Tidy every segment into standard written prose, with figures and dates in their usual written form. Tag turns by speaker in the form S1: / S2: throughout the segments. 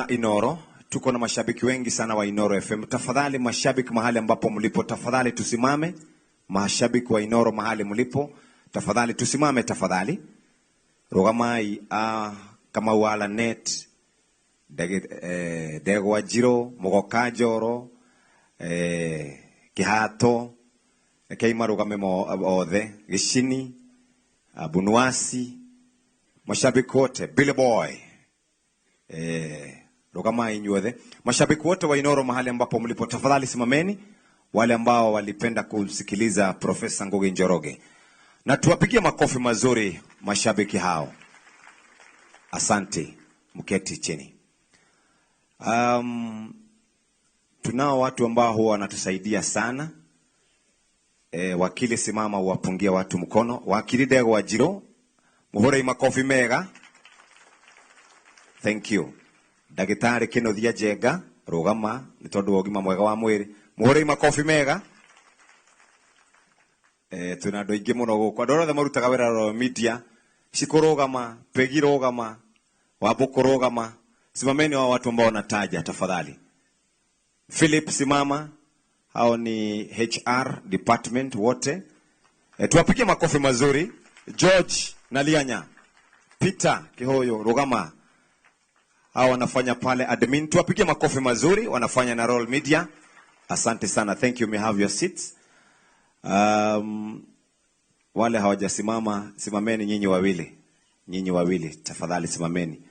S1: Inoro, tuko na mashabiki wengi sana wa Inoro FM. Tafadhali mashabiki, mahali ambapo mlipo, tafadhali tusimame. Mashabiki wa Inoro mahali mlipo, tafadhali tusimame, tafadhali. Rugamai a Kamau wa Lanet, Ndegwa Njiro, Mugoka Njoro, Kihato, rekei marugame othe, Gicini, Abunuasi, mashabiki wote, Billy Boy, rugamai inyuothe. Mashabiki wote wa Inoro mahali ambapo mlipo, tafadhali simameni. Wale ambao walipenda kumsikiliza Profesa Ngugi Njoroge, na tuwapigie makofi mazuri mashabiki hao. Asante, mketi chini. Tunao watu ambao huwa wanatusaidia sana. Wakili simama uwapungie watu mkono. Wakili Ndegwa Njiro, muhurei makofi mega. Thank you. Ndagĩtarĩ Kĩnuthia Njenga, rũgama nĩ tondũ wa ũgima mwega wa mwĩrĩ. Muhurei makofi mega. Twĩna andũ aingĩ mũno gũkũ. Andũ othe marutaga wĩra Royal Media, Cikũrũgama, Pegi rũgama, Wambũkũ rũgama. Simameni hao watu ambao wanataja tafadhali. Philip simama, hao ni HR department wote. Tuwapigie makofi mazuri. George Nalianya, Peter Kihoyo rũgama, hao wanafanya pale admin. Tuwapigie makofi mazuri, wanafanya na Royal Media. Asante sana, thank you. May have your seats. Wale hawajasimama, simameni nyinyi wawili, nyinyi wawili tafadhali simameni.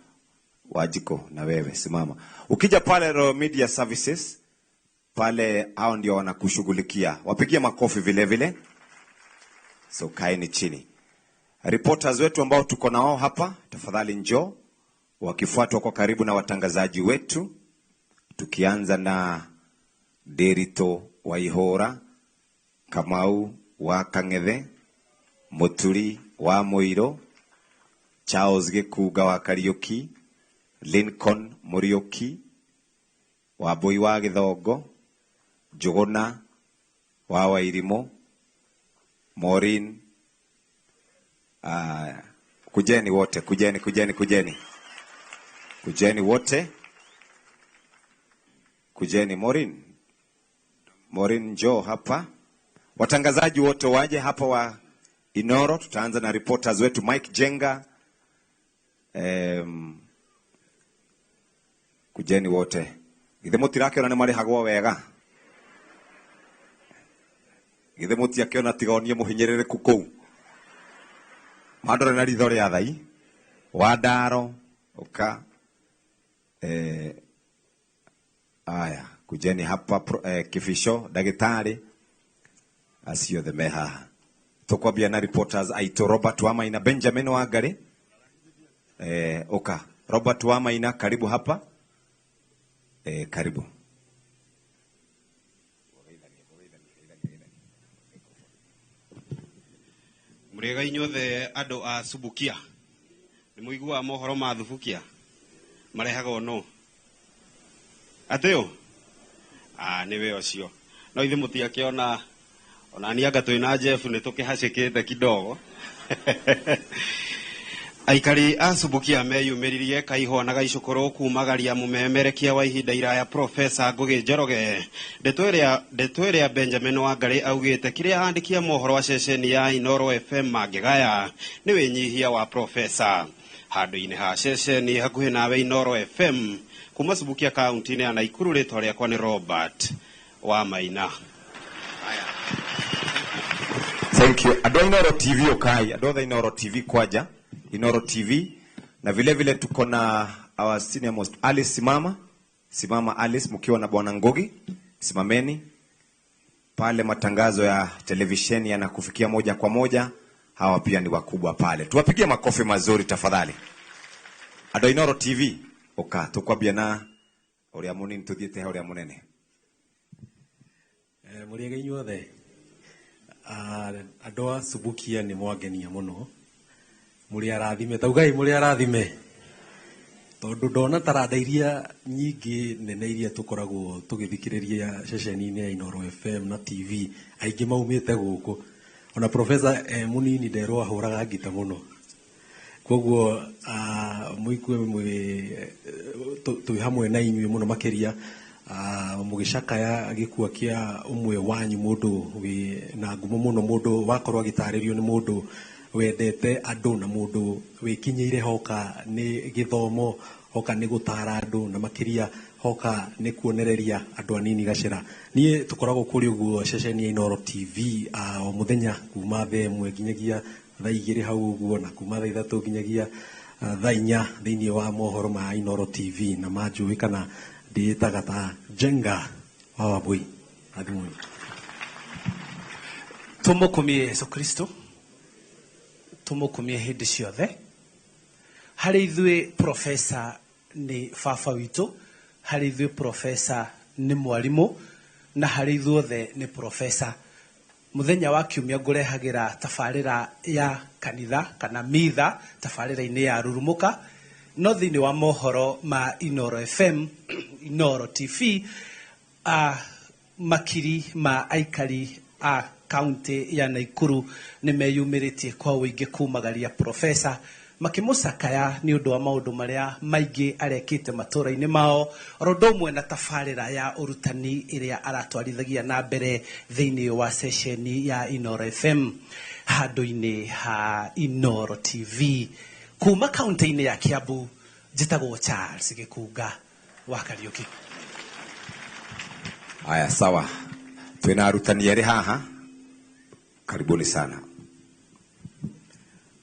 S1: Wajiko na wewe simama. Ukija pale Royal Media Services pale, hao ndio wanakushughulikia. Wapigie makofi vile vile. So kaeni chini. Reporters wetu ambao tuko nao hapa, tafadhali njoo, wakifuatwa kwa karibu na watangazaji wetu, tukianza na Derito Waihora, Kamau wa Kang'ethe, Muturi wa Muiro, Charles Gĩkunga wa Kariuki, Lincoln Muriuki, Wambui wa Gĩthongo, Njũgũna wa Wairimũ, Maureen. Kujeni wote, kujeni, kujeni, kujeni, kujeni wote, kujeni. Maureen, Maureen njoo hapa. Watangazaji wote waje hapa wa Inoro. Tutaanza na reporters wetu Mike Jenga. Kujeni wote. Githĩ mũtirakĩona nĩ marĩhagwo wega? Githĩ mũtiakĩona tiga o niĩ mũhinyĩrĩrĩku kũu? Mandore na ritho rĩa thai. Wandaro ũka. Aya, kujeni hapa Kibisho, ndagĩtarĩ acio othe me haha. Tũkwambia na reporters aitũ Robert Wamaina, Benjamin Wangari. Ũka. Robert Wamaina, karibu hapa. Karibu.
S2: Mũrĩega inyuothe andũ a Subukia. Nĩ mũiguaga mohoro ma Thubukia? Marehagwo nũ? Atĩũ? Ah, nĩwe ũcio. No ithuĩ mũtiakĩona ona niĩ anga twĩ na Jeff nĩ tũkĩhacĩkĩte kidogo. Aikari a Subukia meyumĩririe Kaihwa na Gaicũkũrũ kumagaria mũmemerekia wa ihinda iraya Profesa Ngugi Njoroge. Ndeto ĩrĩa Benjamin Wangari augĩte kĩrĩa andĩki a mohoro a ceceni ya Inoro FM mangĩgaya nĩ wĩnyihia wa Profesa. Handũ-inĩ ha ceceni hakuhĩ nawe Inoro FM kuma Subukia kaunti-inĩ ya Nakuru, rĩtwa rĩakwa nĩ Robert Wamaina.
S1: Thank you. Andũ a Inoro TV ukai, andũ othe Inoro TV kwaja, Inoro TV na vile vile tuko na our senior most Alice, simama. Simama Alice, mkiwa na Bwana Ngugi, simameni pale. Matangazo ya televisheni yanakufikia moja kwa moja. Hawa pia ni wakubwa pale. Tuwapigie makofi mazuri tafadhali. Andũ a Inoro TV uka, tukwambia na ũrĩa mũnini tũthiĩte he ũrĩa mũnene.
S3: Mũrĩega inyuothe. Andũ a Subukia nĩ mwangenia mũno. Mũrĩ arathime, taugai mũrĩ arathime. Tondũ ndona taranda iria nyingĩ nene iria tũkoragwo tũgĩthikĩrĩria ceceni-inĩ ya Inoro FM na TV, aingĩ maumĩte gũkũ. Ona Profesa mũnini nderwo ahũraga ngita mũno. Koguo muigue twĩ hamwe na inyuĩ mũno makĩria mũgĩcakaya gĩkua kĩa ũmwe wanyu, mũndũ wĩ na ngumo mũno, mũndũ wakorwo agĩtarĩrio nĩ mũndũ wendete andũ na mũndũ wĩkinyĩire hoka nĩ gĩthomo, hoka nĩ gũtara andũ, na makĩria hoka nĩ kuonereria andũ anini gacĩra. Niĩ tũkoragwo kũrĩ ũguo ceceni ya Inooro TV o mũthenya kuma thaa 1 nginyagia thaa 2 hau ũguo, na kuma thaa 3 nginyagia thaa 4 thĩinĩ wa mohoro ma Inooro TV, na manjũĩ kana ndĩĩtaga ta Njenga wa Wambui. Athimũi.
S4: Tũmũkumie Yesu Kristo, tũmũkumie hĩndĩ ciothe. Harĩ ithuĩ profesa nĩ baba witũ, harĩ ithuĩ profesa nĩ mwarimũ, na harĩ ithuothe nĩ profesa. Mũthenya wa kiumia ngũrehagĩra tabarĩra ya kanitha kana mitha tabarĩra-inĩ ya Rurumuka, no thĩinĩ wa mohoro ma Inooro FM, Inooro TV, makiri ma aikari a kaunti ya Nakuru nĩ meyumĩrĩtie kwa ũingĩ kumagaria profesa, makĩmũcakaya nĩ ũndũ wa maũndũ marĩa maingĩ arekĩte matũũra-inĩ mao, oro ũndũ ũmwe na tabarĩra ya ũrutani ĩrĩa aratwarithagia na mbere thĩinĩ wa ceceni ya Inooro FM handũ-inĩ ha Inooro TV. Kuma kaunti-inĩ ya Kiambu, njĩtagwo Charles Gĩkunga wa Kariũki.
S1: Aya, sawa, twĩna arutani erĩ haha, karibuni sana.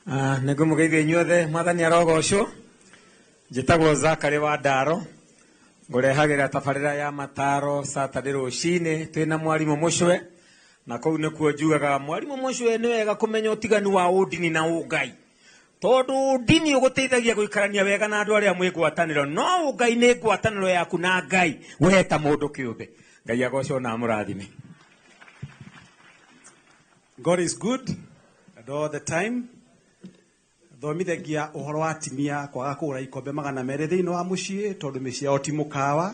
S5: Nĩngũmũgeithia inyuothe, mwathani arogocwo. Njĩtagwo Zakari wa Ndaro, ngũrehagĩra tabarĩra ya mataro Saturday rũcinĩ twĩna mwarimũ Mũcwe, na kũu nĩkuo njugaga mwarimũ Mũcwe nĩ wega kũmenya ũtiganu wa ũndini na ũngai, tondũ ndini ũgũteithagia gũikarania wega na andũ arĩa mwĩ ngwatanĩro, no ũngai nĩ ngwatanĩro yaku na Ngai we ta mũndũ kĩũmbe. Ngai agocwo na amũrathime.
S6: God is good and all the time. Thomithagia ũhoro wa atimia kwaga kũgũra ikombe 200 thĩinĩ wa mũciĩ tondũ mĩciĩ yao ti mũkawa.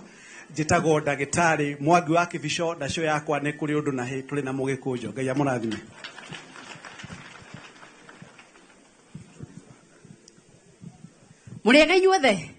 S6: Njĩtagwo ndagĩtarĩ Mwangi wa Kĩbico, ndacio yakwa nĩ kũrĩ ũndũ na hĩ tũrĩ na mũgĩkũnjo. Ngai amũrathime.
S7: Mũrĩega inyuothe,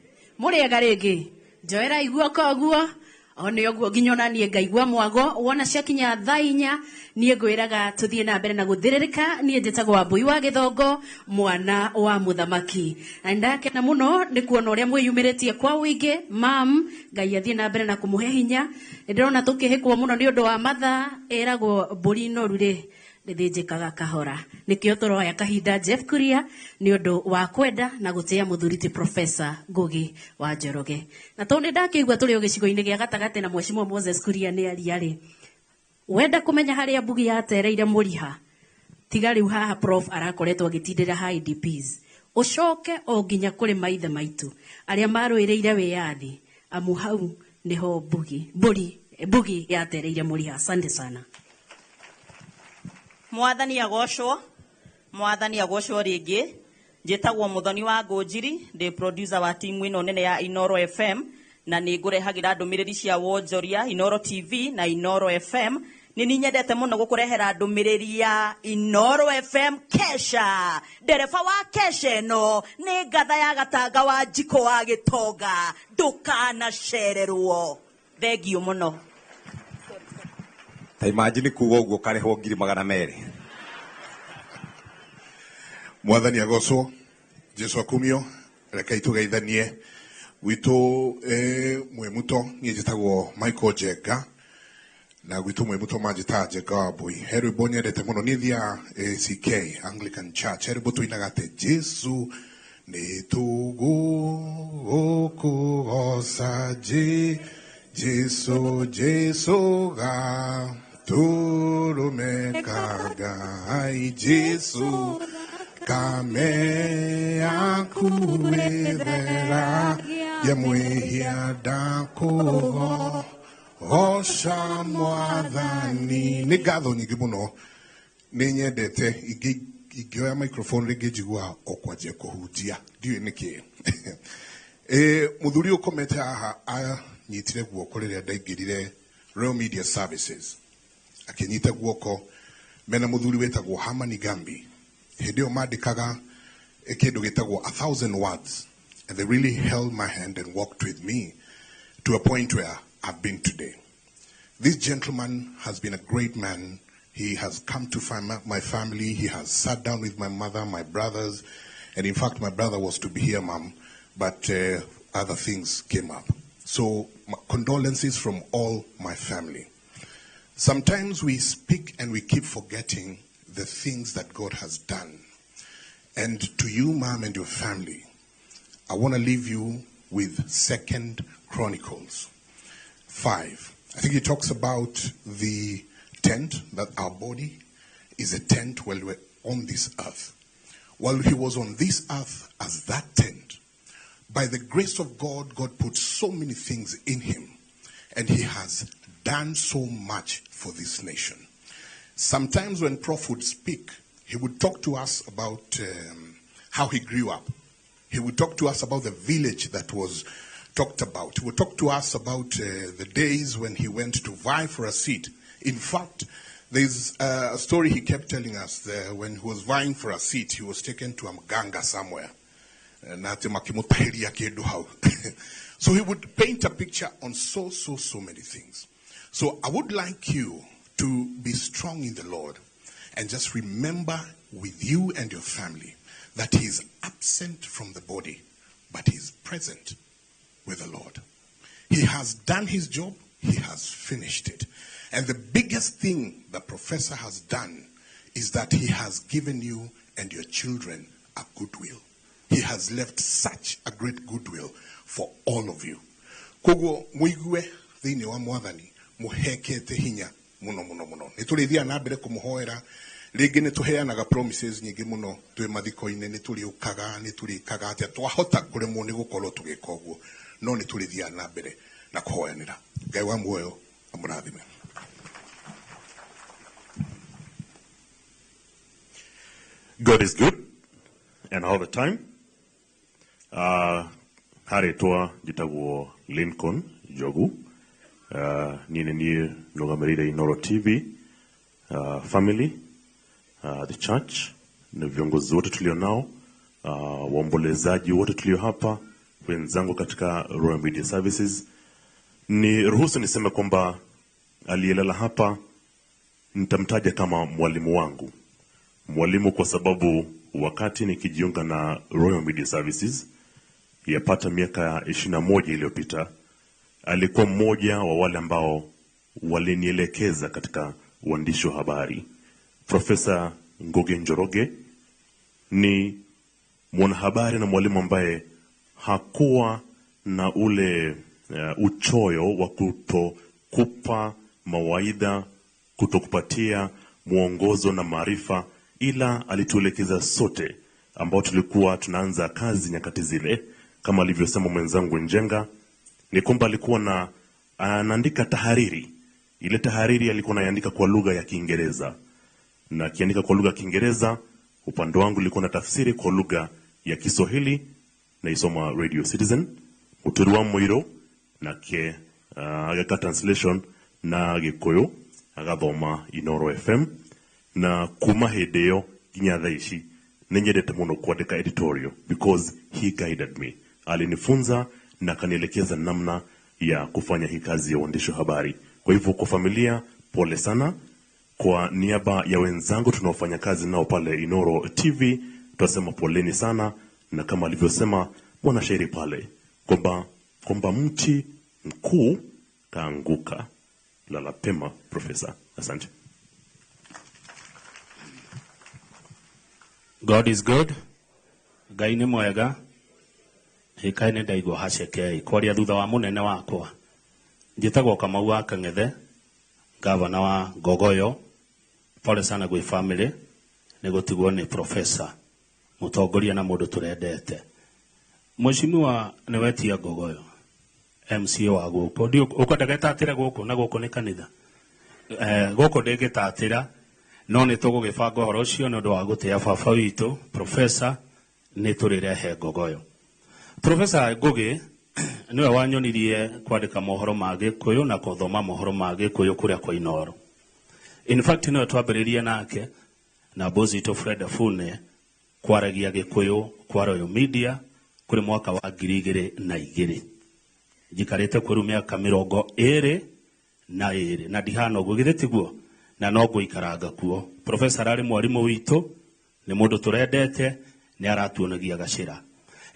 S7: mũrĩega rĩngĩ, njoerai guoko ũguo, o nĩ ũguo nginya ona niĩ ngaigua mwago. Wona ciakinya thaa 4 niĩ ngwĩraga tũthiĩ na mbere na gũthĩrĩrĩka. Niĩ njĩtagwo Wambui wa Gĩthongo, mwana wa mũthamaki, na nĩndakena mũno nĩ kuona ũrĩa mwĩyumĩrĩtie kwa ũingĩ. Mam, Ngai athiĩ na mbere na kũmũhe hinya. Nĩndĩrona tũkĩhĩkwo mũno nĩ ũndũ wa mathaa, ĩragwo mbũri noru rĩ rĩthĩnjĩkaga kahora, nĩkĩo tũroya kahinda Jeff Kuria nĩ ũndũ wa kwenda na gũtĩa mũthuri ti Profesa Ngugi wa Njoroge. Na tondũ nĩ ndakĩigua tũrĩ o gĩcigo-inĩ gĩa gatagatĩ na Mheshimiwa Moses Kuria nĩ aria rĩ, wenda kũmenya harĩa mbugi yatereire mũriha, tiga rĩu haha prof arakoretwo agĩtindĩra ha IDPs, ũcoke o nginya kũrĩ maithe maitũ arĩa marũĩrĩire wĩyathi, amu hau nĩho mbugi yatereire mũriha. Asante sana.
S8: Mwathani agocwo, mwathani agocwo rĩngĩ. Njĩtagwo Mũthoni wa Ngũnjiri, ndĩ producer wa timu ĩno nene ya Inooro FM, na nĩ ngũrehagĩra ndũmĩrĩri cia wonjoria Inooro TV na Inooro FM. Nĩ niĩ nyendete mũno gũkũrehera ndũmĩrĩri ya Inooro FM Kesha. Ndereba wa Kesha ĩno nĩ ngatha ya gatanga wa njiko wa gĩtonga, ndũkanacererwo. Thengiũ mũno.
S1: Ta imagine kuga ũguo ũkarĩhwo 200,000.
S9: Mwathani agocwo, Jesu akumio, rekei tũgeithanie gwitũ mwĩmuto. Niĩ njĩtagwo Michael Njenga, na gwitũ mwĩmuto manjĩtaga Njenga wa Mbui. He rwĩmbo nyendete mũno, niĩ thiaga ACK Anglican Church. He rwĩmbo tũinaga atĩ Jesu nĩ tũgũkũgoca, Jesu Jesu ga tũrũme ka Ngai, Jesu kame yaku wĩthera ya mwĩhia ndakũgo goca mwathani. Nĩ ngatho nyingĩ mũno, nĩ nyendete ingĩoya microphone rĩngĩ njiguaga o kwanjia kũhunjia, ndiũĩ nĩkĩ. Mũthuri ũkomete haha anyitire guoko rĩrĩa ndaingĩrire Royal Media Services, akĩnyita guoko mena mũthuri wĩtagwo Hamani Gambi. Hĩndĩ ĩyo mandĩkaga Kindu gitagwo 1,000 words, and they really held my hand and walked with me to a point where I've been today. This gentleman has been a great man. He has come to my family. He has sat down with my mother, my brothers, and in fact, my brother was to be here, Mom, but other things came up. So condolences from all my family. Sometimes we speak and we keep forgetting the things that God has done. And to you, Mom, and your family, I want to leave you with 2 Chronicles 5. I think it talks about the tent, that our body is a tent while we're on this earth. While he was on this earth as that tent, by the grace of God, God put so many things in him, and he has done so much for this nation. Sometimes when Prof would speak, he would talk to us about how he grew up. He would talk to us about the village that was talked about. He would talk to us about the days when he went to vie for a seat. In fact, there's a story he kept telling us there. When he was vying for a seat, he was taken to a mganga somewhere. So he would paint a picture on so many things. So I would like you to be strong in the Lord and just remember with you and your family that he is absent from the body, but he is present with the Lord. He has done his job. He has finished it. And the biggest thing the professor has done is that he has given you and your children a goodwill. He has left such a great goodwill for all of you. Koguo muigue thiini wa Mwathani muhekete hinya muno muno muno. Nitũrĩthiaga na mbere kũmũhoera. Rĩngĩ nĩtũheanaga promises nyingĩ mũno twĩ mathiko-inĩ, nĩtũrĩũkaga, nĩtũrĩkaga atĩa, twahota kũremwo nĩ gũkorwo tũgĩka ũguo, no nĩtũrĩthiaga na mbere na kũhoyanĩra. Ngai wa muoyo amũrathime.
S10: God is good and all the time. Harĩtwa njĩtagwo Lincoln Njogu. Niĩ nĩ niĩ nũgamĩrĩire Inooro TV, family, the church na viongozi wote tulio nao, waombolezaji wote tulio hapa, wenzangu katika Royal Media Services. Ni ruhusu niseme kwamba aliyelala hapa nitamtaja kama mwalimu wangu. Mwalimu kwa sababu wakati nikijiunga na Royal Media Services yapata miaka 21 iliyopita, alikuwa mmoja wa wale ambao walinielekeza katika uandishi wa habari. Profesa Ngugi Njoroge ni mwanahabari na mwalimu ambaye hakuwa na ule uchoyo wa kutokupa mawaidha, kutokupatia mwongozo na maarifa, ila alituelekeza sote ambao tulikuwa tunaanza kazi nyakati zile. Kama alivyosema mwenzangu Njenga, ni kwamba alikuwa na anaandika tahariri. Ile tahariri alikuwa anaandika kwa lugha ya Kiingereza, na akiandika kwa lugha ya Kiingereza, upande wangu nilikuwa na tafsiri kwa lugha ya Kiswahili, na isoma Radio Citizen Muturi wa Muiro, na ke agaka translation na Gikuyu agathoma Inooro FM. Na kuma hĩndĩ ĩyo nginya thaa ici nĩnyendete mũno kuandĩka editorial because he guided me, alinifunza na akanielekeza namna ya kufanya hii kazi ya uandishi wa habari. Kwa hivyo kwa familia, pole sana. Kwa niaba ya wenzangu tunaofanya kazi nao pale Inooro TV, tunasema poleni sana, na kama alivyosema mwanashairi pale kwamba mti mkuu kaanguka. Lala pema, Profesa. Asante.
S11: God is good. Ngai nĩ mwega. Hĩkaĩ nĩ ndaigua hacekei kwaria thutha wa mũnene wakwa. Njĩtagwo Kamau wa Kang'ethe, gavana wa Ngogoyo. Pole sana gwĩ family nĩ gũtigwo nĩ professor mũtongoria na mũndũ tũrendete. Mheshimiwa nĩ wetia Ngogoyo, MCA wa gũkũ. Ndiũ ũkwenda getatĩra gũkũ na gũkũ nĩ kanitha. Gũkũ ndĩngĩtatĩra, no nĩ tũgũgĩbanga ũhoro ũcio nĩ ũndũ wa gũtĩa baba witũ professor, nĩ tũrĩrehe Ngogoyo. Professor Ngugi niwe wanyonirie kwandĩka mohoro ma Gĩkũyũ na gũthoma mohoro ma Gĩkũyũ kũrĩa kwa Inooro. In fact niwe twambĩrĩrie nake na boss witũ Fred Afune Kwaragia Gikuyu kwa Royal Media kuri mwaka wa 2002. Njikarite kuru miaka 22 na ndihana uguo githĩ tiguo, na no ngũikaranga kuo. Professor arĩ mwarimu witũ, nĩ mũndũ tũrendete, nĩ aratuonagia gacĩra.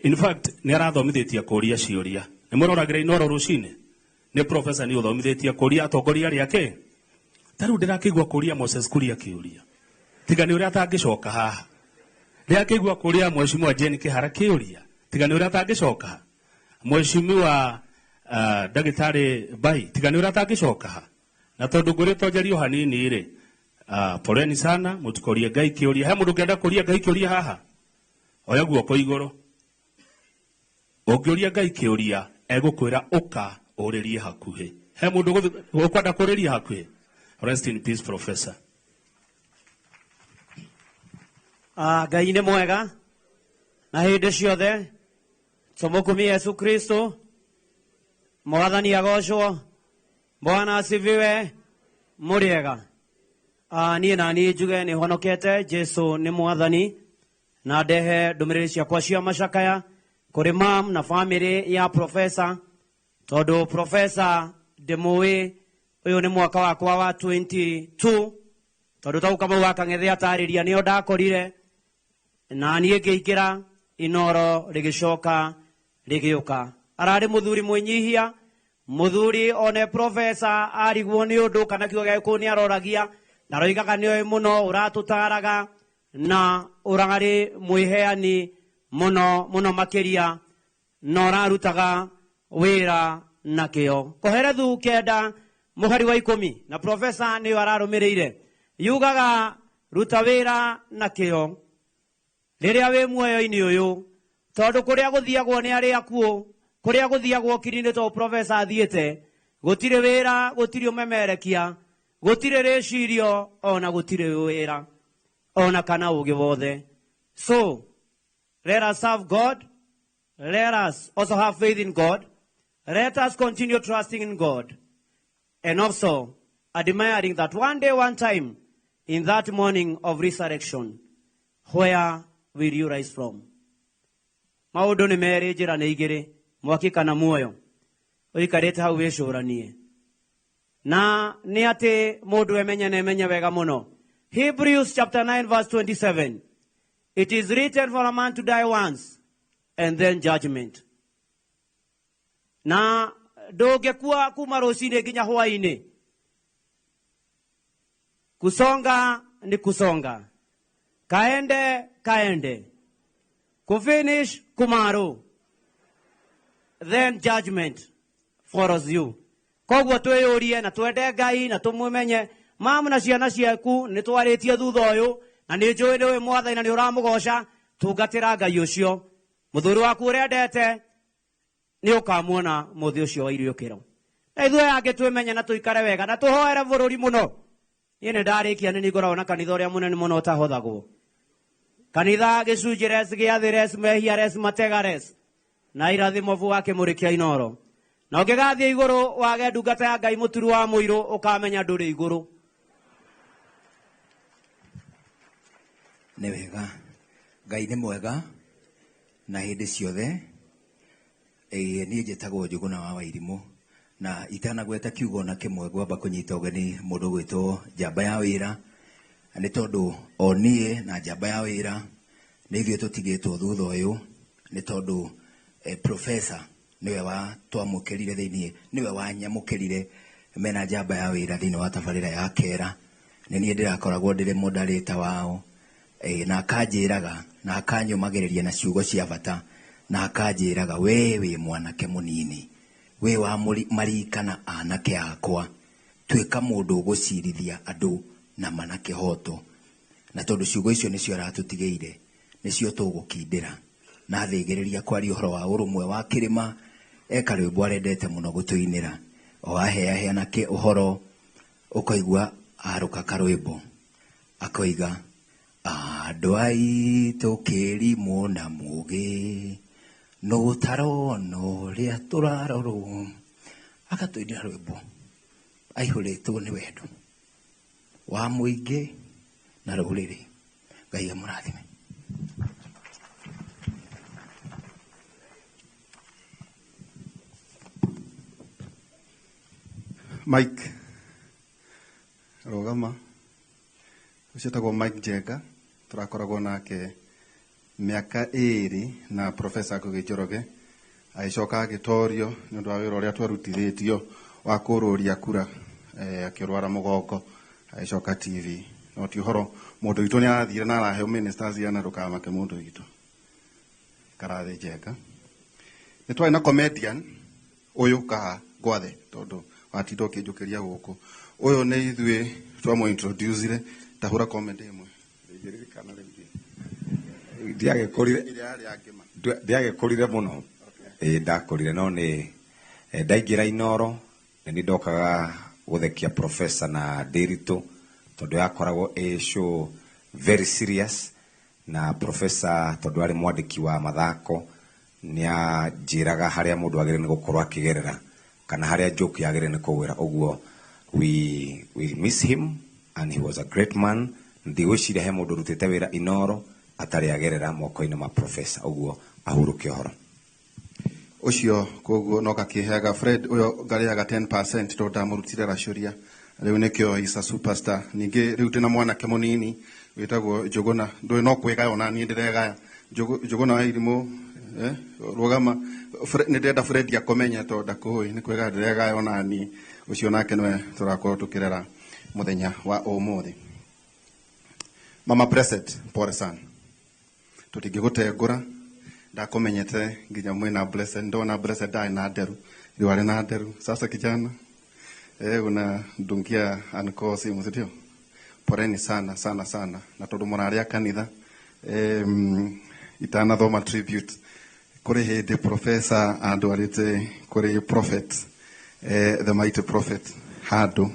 S11: In fact, nĩ arathomithĩtie kũria ciũria. Nĩ mũroragĩra Inooro rũcinĩ? Nĩ professor nĩ ũthomithĩtie kũria atongoria arĩa akĩ. Ta rĩu ndĩrakĩigua kũria Moses Kuria kĩũria. Tiga nĩ ũrĩa atangĩcoka haha. Ndĩrakĩigua kũria Mheshimiwa Jane Kĩhara kĩũria. Tiga nĩ ũrĩa atangĩcoka haha. Mheshimiwa Ndagĩtarĩ Bai, tiga nĩ ũrĩa atangĩcoka haha. Na tondũ ngũrĩtwo njarie o hanini rĩ, poleni sana, mũtikorie Ngai kĩũria. He mũndũ ũngĩenda kũria Ngai kĩũria haha? Oya guoko igũrũ. Ũngĩũria Ngai kĩũria, egũkwĩra ũka ũrĩrie hakuhĩ. He mũndũ ũkwenda kũrĩria hakuhĩ? Rest in peace, Professor.
S12: Ngai nĩ mwega na hĩndĩ ciothe. Tũmũkumie Yesu Kristo. Mwathani agocwo. Bwana asifiwe. Mũrĩega. Niĩ na niĩ njuge nĩ honokete. Jesu nĩ mwathani, na ndehe ndũmĩrĩri ciakwa cia macakaya kũrĩ mam na family ya professor, tondũ professor ndĩmũĩ ũyũ nĩ mwaka wakwa wa 22, tondũ tau Kamau wa Kang'ethe atarĩria nĩo ndakorire, na niĩ ngĩingĩra Inooro rĩgĩcoka rĩgĩũka. Ararĩ mũthuri mwĩnyihia, mũthuri one professor arigwo nĩ ũndũ kana kiugo gĩa Gĩkũyũ nĩ aroragia, na aroigaga nĩoĩ mũno, ũratũtaraga na ũrarĩ mwĩheani mũno mũno makĩria, na ũrarutaga wĩra na kĩo. Koherethu 9 mũhari wa 10, na professor nĩyo ararũmĩrĩire, yugaga ruta wĩra na kĩo rĩrĩa wĩ muoyo-inĩ ũyũ, tondũ kũrĩa gũthiagwo nĩ arĩa akuũ, kũrĩa gũthiagwo kiri-inĩ tondũ professor athiĩte, gũtirĩ wĩra, gũtirĩ ũmemerekia, gũtirĩ rĩcirio, ona gũtirĩ wĩra, ona kana ũgĩ wothe. So let us serve God, let us also have faith in God, let us continue trusting in God, and also admiring that one day, one time, in that morning of resurrection, where will you rise from? Maũndũ nĩ merĩ, njĩra nĩ igĩrĩ, mwaki kana muoyo. Ũikarĩte hau wĩcũranie. Na nĩ atĩ mũndũ emenye na emenye wega mũno. Hebrews chapter 9 verse 27. It is written for a man to die once and then judgment. Na ndũngĩkua kuma rũcinĩ nginya hwaĩ-inĩ. Kusonga ni kusonga. Kaende, kaende. Kufinish, kumaro. Then judgment follows you. Koguo twĩyũrie na twende Ngai na tũmũmenye. Mamu na ciana ciaku nĩ twarĩtie thutha ũyũ, na nĩ njũĩ nĩ ũĩ Mwathani na nĩ ũramũgoca. Tungatĩra Ngai ũcio. Mũthuri waku ũrendete nĩ ũkamuona mũthĩ ũcio wa iriũkĩro. Na ithuĩ angĩ twĩmenye na tũikare wega na tũhoere bũrũri mũno. Niĩ nĩ ndarĩkia, nĩ ngoragwo na kanitha ũrĩa mũnene mũno ũtahothagwo. Kanitha gĩcunjĩ res, gĩathĩ res, mehia res, matega res, na irathimo bu wa kĩmũrĩ kĩa Inooro. Na ũngĩgathiĩ igũrũ wage ndungata ya Ngai mũturu wa mũirũ, ũkamenya ndũrĩ igũrũ.
S13: Nĩ wega, Ngai nĩ mwega na hĩndĩ ciothe. Niĩ njĩtagwo Njũgũna wa Wairimũ, na itanagweta kiugo na kĩmwe ngwamba kũnyita ũgeni mũndũ ũgwĩtwo Njamba ya Wĩra, nĩ tondũ o niĩ na Njamba ya Wĩra nĩ ithuĩ tũtigĩtwo thutha ũyũ, nĩ tondũ professor nĩwe wa twamũkĩrire thĩiniĩ, nĩwe wanyamũkĩrire mena Njamba ya Wĩra thĩiniĩ wa tabarĩra ya Kera. Nĩ niĩ ndĩrakoragwo ndĩrĩ moderator wao, na akanjĩraga na akanyũmagĩrĩria na ciugo cia bata, na akanjĩraga we wĩ mwanake mũnini, we wa marika na anake akwa, tuĩka mũndũ ũgũcirithia andũ na mana kĩhoto. Na tondũ ciugo icio nĩcio aratũtigĩire, nĩcio tũgũkindĩra. Na thĩgĩrĩria kwaria ũhoro wa ũrũmwe wa kĩrĩma, eka rwĩmbo arendete mũno gũtũinĩra, o aheaheana ũhoro, ũkaigua arũka karwĩmbo, akoiga andũ aitũ kĩrimũ na mũgĩ, no ũtarona ũrĩa tũrarorwo. Agatũinĩra rwĩmbo aihũrĩtwo nĩ wendo wa mũingĩ na rũrĩrĩ. Ngai amũrathime.
S14: Mike rũgama, ũcio etagwo Mike Njenga, tũrakoragwo nake mĩaka 2 na Professor Ngugi Njoroge, agĩcoka agĩtorio nĩ ũndũ wa wĩra ũrĩa twarutithĩtio wa kũrũria kura, akĩrwara mũgongo agĩcoka TV. No ti ũhoro, mũndũ witũ nĩ arathire na araheo ministers yana, ndũkamake mũndũ witũ Karathĩ Njenga. Nĩ twarĩ na comedian ũyũ kaha gwathe, tondũ watinda ũkĩnjũkĩria gũkũ. Ũyũ nĩ ithuĩ twamũ introducire, tahũra comedy ĩmwe.
S15: Ndiagĩkũrire.
S14: Ĩrĩa yarĩ ya ngĩma.
S15: Ndiagĩkũrire mũno. Ĩĩ, ndakũrire no nĩ ndaingĩra Inoro nĩ niĩ ndokaga gũthekia professor na Ndĩritũ, tondũ yakoragwo ĩ show very serious, na professor tondũ arĩ mwandĩki wa mathako nĩ anjĩraga harĩa mũndũ agĩrĩire nĩ gũkorwo akĩgerera kana harĩa joke yagĩrĩire nĩ kũgwĩra. Ũguo we miss him and he was a great man. Ndigwĩciria he mũndũ ũrutĩte wĩra Inoro atarĩ agerera moko-inĩ ma professor, ũguo ahurũke ũhoro.
S14: Ũcio koguo no gakĩheaga Fred ũyũ ngarĩaga 10% tondũ ndamũrutire racũria, rĩu nĩkĩo is a superstar. Ningĩ rĩu ndĩna mwanake mũnini wĩtagwo Njũgũna, ndũĩ no kwĩgaya ona niĩ ndĩregaya. Njũgũna wa irimũ, rũgama. Nĩ ndĩrenda Fred akũmenye tondũ ndakũĩ, nĩ kwĩgaya ndĩregaya ona niĩ. Ũcio nake nĩwe tũrakorwo tũkĩrera mũthenya wa ũmũthĩ. Mama Blessed, pole sana, tũtingĩgũtengũra, ndakũmenyete nginya mwĩna Blessed, ndona Blessed ndarĩ na nderu, rĩu arĩ na nderu sasa. Kijana, unadungia anko simu, si ndio? Poleni sana sana sana, na tondũ mũrarĩ a kanitha, itanathoma tribute, kũrĩ hĩndĩ professor andwarĩte kũrĩ prophet, the mighty prophet handũ,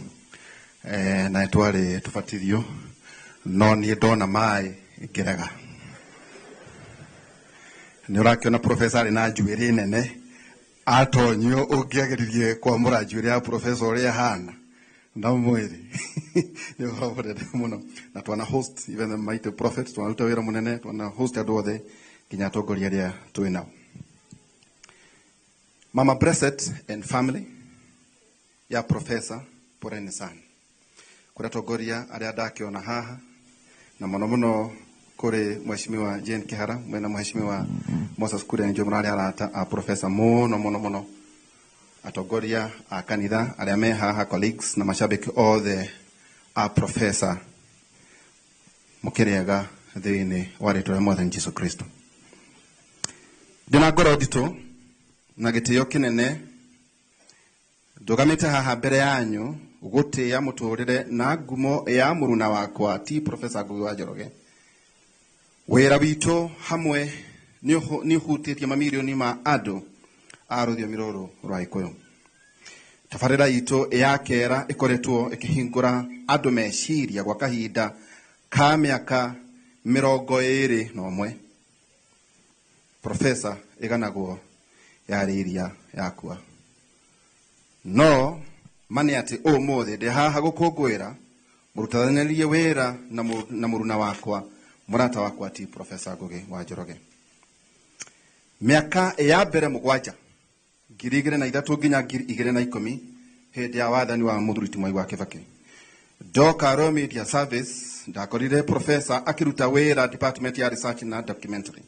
S14: na twarĩ tũbatithio, no niĩ ndona maĩ ngĩrega. Nĩ ũrakĩona professor arĩ na njuĩrĩ nene, atonyio ũngĩageririe kwamũra njuĩrĩ ya professor ũrĩa ahana na mwĩrĩ nĩ ũhoro mũnene mũno. Na twana host even the mighty prophet, twanaruta wĩra mũnene, twana host andũ othe nginya atongoria arĩa twĩ nao. Mama Blessed and family ya professor, poleni sana. Kũrĩ atongoria arĩa ndakĩona haha, na mũno mũno kũrĩ Mheshimiwa Jane Kihara mwena Mheshimiwa Moses Kuria, nĩnjũĩ mũrarĩ arata a professor mũno mũno mũno. Atongoria a kanitha arĩa me haha, colleagues na mashabiki othe a professor, mũkĩrĩega thĩinĩ wa rĩtwa rĩa Mwathani Jesu Kristo. Ndĩna ngoro nditũ na gĩtĩo kĩnene ndũgamĩte haha mbere yanyu gũtĩĩa mũtũrĩre na ngumo ya mũruna wakwa ti Professor Ngugi wa Njoroge. Wĩra witũ hamwe nĩ ũhutĩtie mamirioni ma andũ a rũthiomi rũrũ rwa Gĩkũyũ. Tabarĩra itũ ya kera ĩkoretwo ĩkĩhingũra andũ meciria gwa kahinda ka mĩaka 21. Professor ĩganagwo yarĩ iria yakua, no ma nĩ atĩ ũmũthĩ ndĩ haha gũkũngũĩra mũrutithanirie wĩra na mũruna wakwa, mũrata wakwa ti Professor Ngugi wa Njoroge. Mĩaka ya mbere 7, 2003 nginya 2010, hĩndĩ ya wathani wa mũthuri ti Mwai wa Kibaki, ndoka Royal Media Service ndakorire professor akĩruta wĩra department ya research na documentary.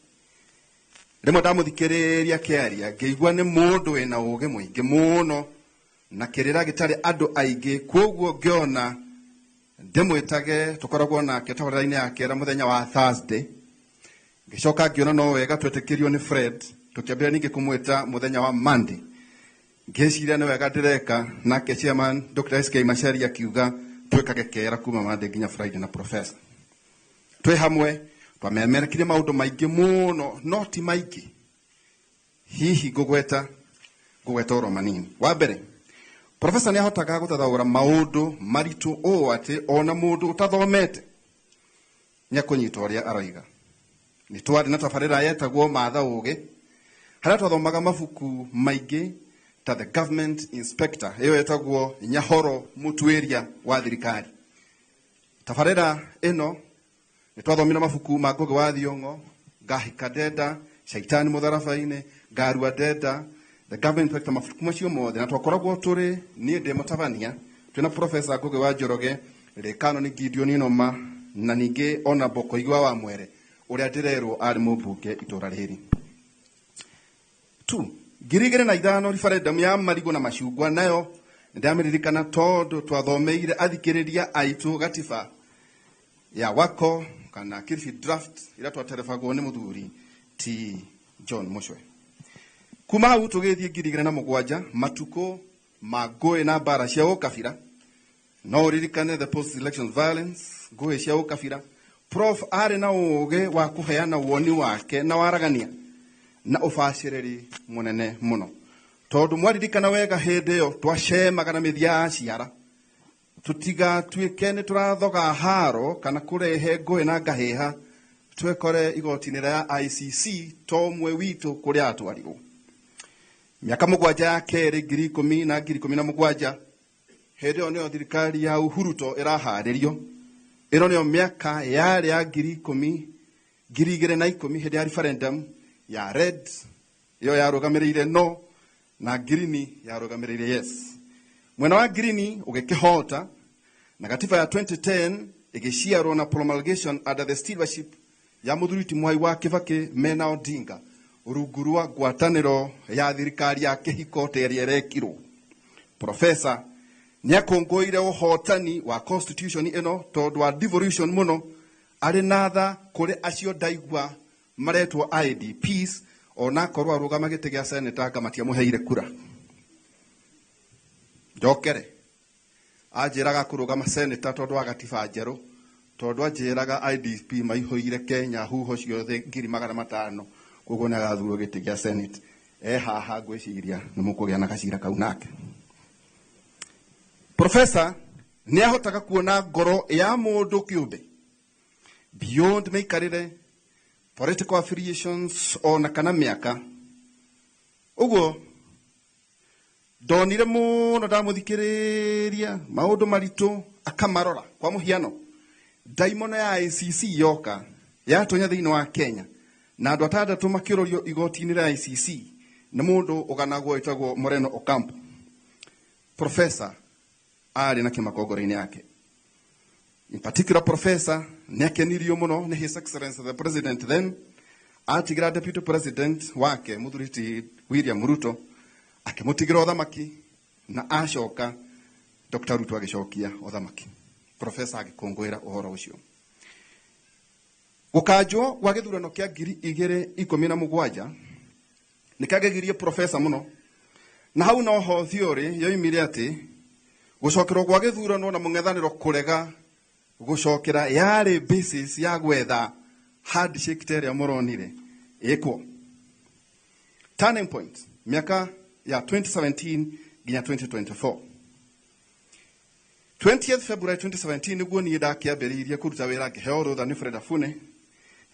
S14: Rĩmwe ndamũthikĩrĩria akĩaria ngĩigua nĩ mũndũ wĩna ũũgĩ mũingĩ mũno na kĩrĩra gĩtarĩ andũ aingĩ, kwoguo ngĩona ndĩmwĩtage tũkoragwo nake tabarĩra-inĩ ya kera mũthenya wa Thursday. Ngĩcoka ngĩona no wega twetĩkĩrio nĩ Fred, tũkĩambĩrĩria ningĩ kũmwĩta mũthenya wa Monday. Ngĩciria nĩ wega ndĩreka, nake chairman Dr. SK Macharia akiuga twĩkage kera kuma Monday nginya Friday na professor. Twĩ hamwe twamemerekire maũndũ maingĩ mũno, no ti maingĩ, hihi ngũgweta oro manini. Wa mbere, professor nĩ ahotaga gũthathaũra maũndũ maritũ ũũ atĩ ona mũndũ ũtathomete nĩ akũnyita ũrĩa aroiga. Nĩ twarĩ na tabarĩra yetagwo Matha Ũgĩ, harĩa twathomaga mabuku maingĩ ta The Government Inspector, ĩyo yetagwo Nyahoro Mũtuĩria wa thirikari. Tabarĩra ĩno nĩ twathomire mabuku ma Ngugi wa Thiong'o, Ngahika Ndenda, Shaitani Mũtharaba-inĩ, Ngarua Ndenda, The government inspector, mabuku macio mothe, na twakoragwo tũrĩ niĩ ndĩ mũtabania twĩna Professor Ngugi wa Njoroge, Rĩkano nĩ Gideon Noma, na ningĩ ona Bokoigwa wa Mwere ũrĩa ndĩrerwo arĩ mũmbunge itũra rĩrĩ. 2 2005 referendum ya marigũ na macungwa nayo ndamĩririkana tondũ twathomeire athikĩrĩria aitũ gatiba ya wako kana Kilifi draft ĩrĩa twaterebagwo nĩ mũthuri T John Mucwe. Kuma hau tũgĩthiĩ 2007 matukũ ma ngũĩ na mbara cia ũkabira. No ũririkane the post election violence, ngũĩ cia ũkabira. Prof arĩ na ũũgĩ wa kũheana woni wake na waragania na ũbacĩrĩri mũnene mũno, tondũ mwaririkana wega hĩndĩ ĩyo twacemaga na mĩthia ya ciara tũtigatuĩke nĩ tũrathoga haro kana kũrehe ngũĩ na ngahĩha twekore igoti-inĩ rĩa ICC to ũmwe witũ kũrĩa atwarirwo. Mĩaka 7 ya kerĩ 2010 na 2017 hĩndĩ ĩyo nĩyo thirikari ya Uhuruto ĩraharĩrio. Ĩno nĩyo mĩaka yarĩ ya 2010 hĩndĩ ya referendum ya red ĩyo yarũgamĩrĩire no na green yarũgamĩrĩire yes. Mwena wa green ũgĩkĩhota na gatiba ya 2010 ĩgĩciarwo na promulgation under the stewardship ya mũthuri ti Mwai wa Kibaki mena Odinga rungu rwa ngwatanĩro ya thirikari ya kĩhiko ta ĩrĩa ĩrekirwo. Professor nĩakũngũĩire ũhotani wa constitution ĩno tondũ wa devolution mũno, arĩ na tha kũrĩ acio ndaigua maretwo IDPs onakorwo arũgama gĩtĩ gĩa seneta anga matiamũheire kura. Njokere anjĩraga kũrũgama seneta tondũ wa gatiba njerũ, tondũ anjĩraga IDP maihũire Kenya huho ciothe 500,000, koguo nĩ agathurwo gĩtĩ gĩa senate. Haha ngwĩciria nĩ mũkũgĩa na gacira kau nake. Professor nĩ ahotaga kuona ngoro ya mũndũ kĩũmbe beyond mĩikarĩre, political affiliations ona kana mĩaka. Ũguo ndonire mũno ndamũthikĩrĩria maũndũ maritũ akamarora. Kwa mũhiano, ndaimono ya ICC yoka yatonya thĩinĩ wa Kenya na andũ atandatũ makĩũrũrio igoti-inĩ rĩa ICC nĩ mũndũ ũganagwo wĩtagwo Moreno Ocampo. Professor arĩ na kĩmako ngoro-inĩ yake. In particular, Professor nĩ akenirio mũno nĩ His Excellency the President then atigĩra Deputy President wake mũthuri ti William Ruto akĩmũtigĩra ũthamaki, na acoka Dr. Ruto agĩcokia ũthamaki. Professor agĩkũngũĩra ũhoro ũcio. Gũkanjwo gwa gĩthurano kĩa 2017 nĩ kĩagegirie Professor mũno, na hau noho theory yoimire atĩ gũcokerwo gwa gĩthurano na mũng'ethanĩro kũrega gũcokera yarĩ basis ya gwetha handshake ta ĩrĩa mũronire ĩkwo. Turning point mĩaka ya 2017 nginya 2024. 20th February 2017 nĩguo niĩ ndakĩambĩrĩirie kũruta wĩra ngĩheo rũtha nĩ Fred Afune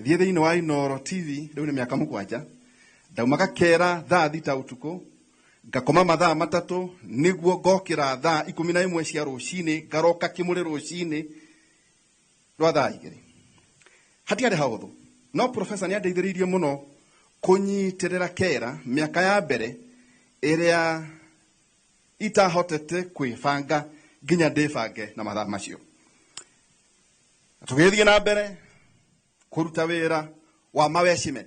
S14: thiĩ thĩinĩ wa Inooro TV. Rĩu nĩ mĩaka 7. Ndaumaga kera thaa 6 ũtukũ ngakoma mathaa 3 nĩguo ngokĩra thaa 11 cia rũcinĩ ngaroka kĩmũrĩ rũcinĩ rwa thaa 2. Hatiarĩ hahũthũ, no Professor nĩ andeithĩrĩirie mũno kũnyitĩrĩra kera mĩaka ya mbere ĩrĩa itahotete kwĩbanga nginya ndĩbange na mathaa macio. Tũgĩthiĩ na mbere kũruta wĩra wa mawecime.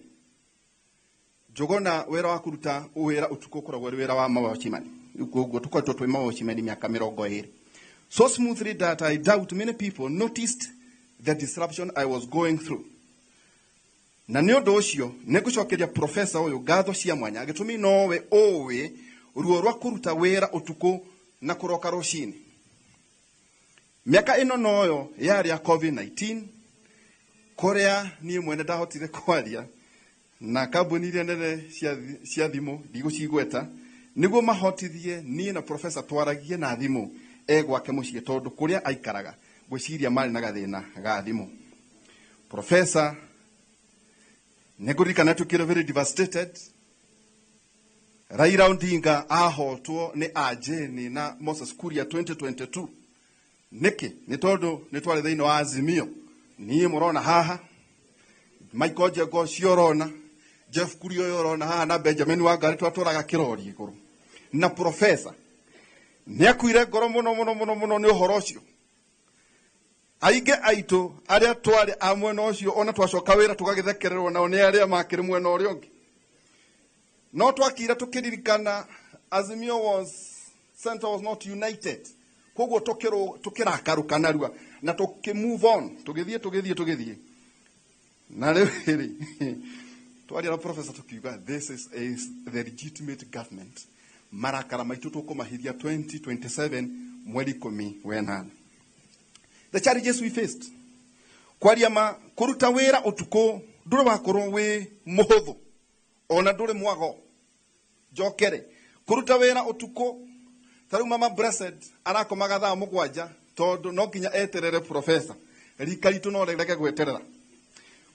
S14: Njũgũna wĩra wa kũruta wĩra ũtukũ ũkoragwo ũrĩ wĩra wa mawecimani. Ũguo tũkoretwo twĩ mawecimani mĩaka 20. So smoothly that I doubt many people noticed the disruption I was going through. Na nĩ ũndũ ũcio nĩ ngũcokeria Professor ũyũ ngatho cia mwanya, gĩtũmi nowe ũĩ ruo rwa kũruta wĩra ũtukũ na kũroka rũcinĩ. Mĩaka ĩno noyo yarĩ ya COVID-19 kũrĩa niĩ mwene ndahotire kwaria na kambuni iria nene cia thimũ ndigũcigweta nĩguo mahotithie niĩ na Professor twaragie na thimũ e gwake mũciĩ, tondũ kũrĩa aikaraga ngwĩciria marĩ na gathĩna ga thimũ. Professor nĩ ngũririkana tukĩrĩ very devastated. Raila Odinga ahotwo nĩ Anjeni na Moses Kuria 2022. Nĩkĩ? Nĩ tondũ nĩ twarĩ thĩinĩ wa Azimio. Niĩ mũrona haha Michael Njenga ũcio ũrona, Jeff Kuria ũyũ ũrona haha na Benjamin Wangari twatwaraga kĩrori igũrũ na professor nĩ akuire ngoro mũno mũno mũno mũno nĩ ũhoro ũcio. Aingĩ aitũ arĩa twarĩ a mwena ũcio ona twacoka wĩra tũgagĩthekererwo nao nĩ arĩa makĩrĩ mwena ũrĩa ũngĩ. No twakira tũkĩririkana Azimio was center was not united, koguo tũkĩrakarũka narua na tũkĩ move on, tũgĩthiĩ tũgĩthiĩ tũgĩthiĩ. Na rĩu rĩ twaria na professor tukiuga this is the legitimate government. Marakara maitũ tũkũmahithia 2027 mweri 18. The challenges we faced, kwaria ma kũruta wĩra ũtukũ ndũrĩ wakorwo wĩ mũhũthũ ona ndũrĩ mwago. Njokere kũruta wĩra ũtukũ, ta rĩu mama Blessed arakomaga thaa 7 tondũ no nginya eterere professor. Rika ritũ no rĩrege gweterera.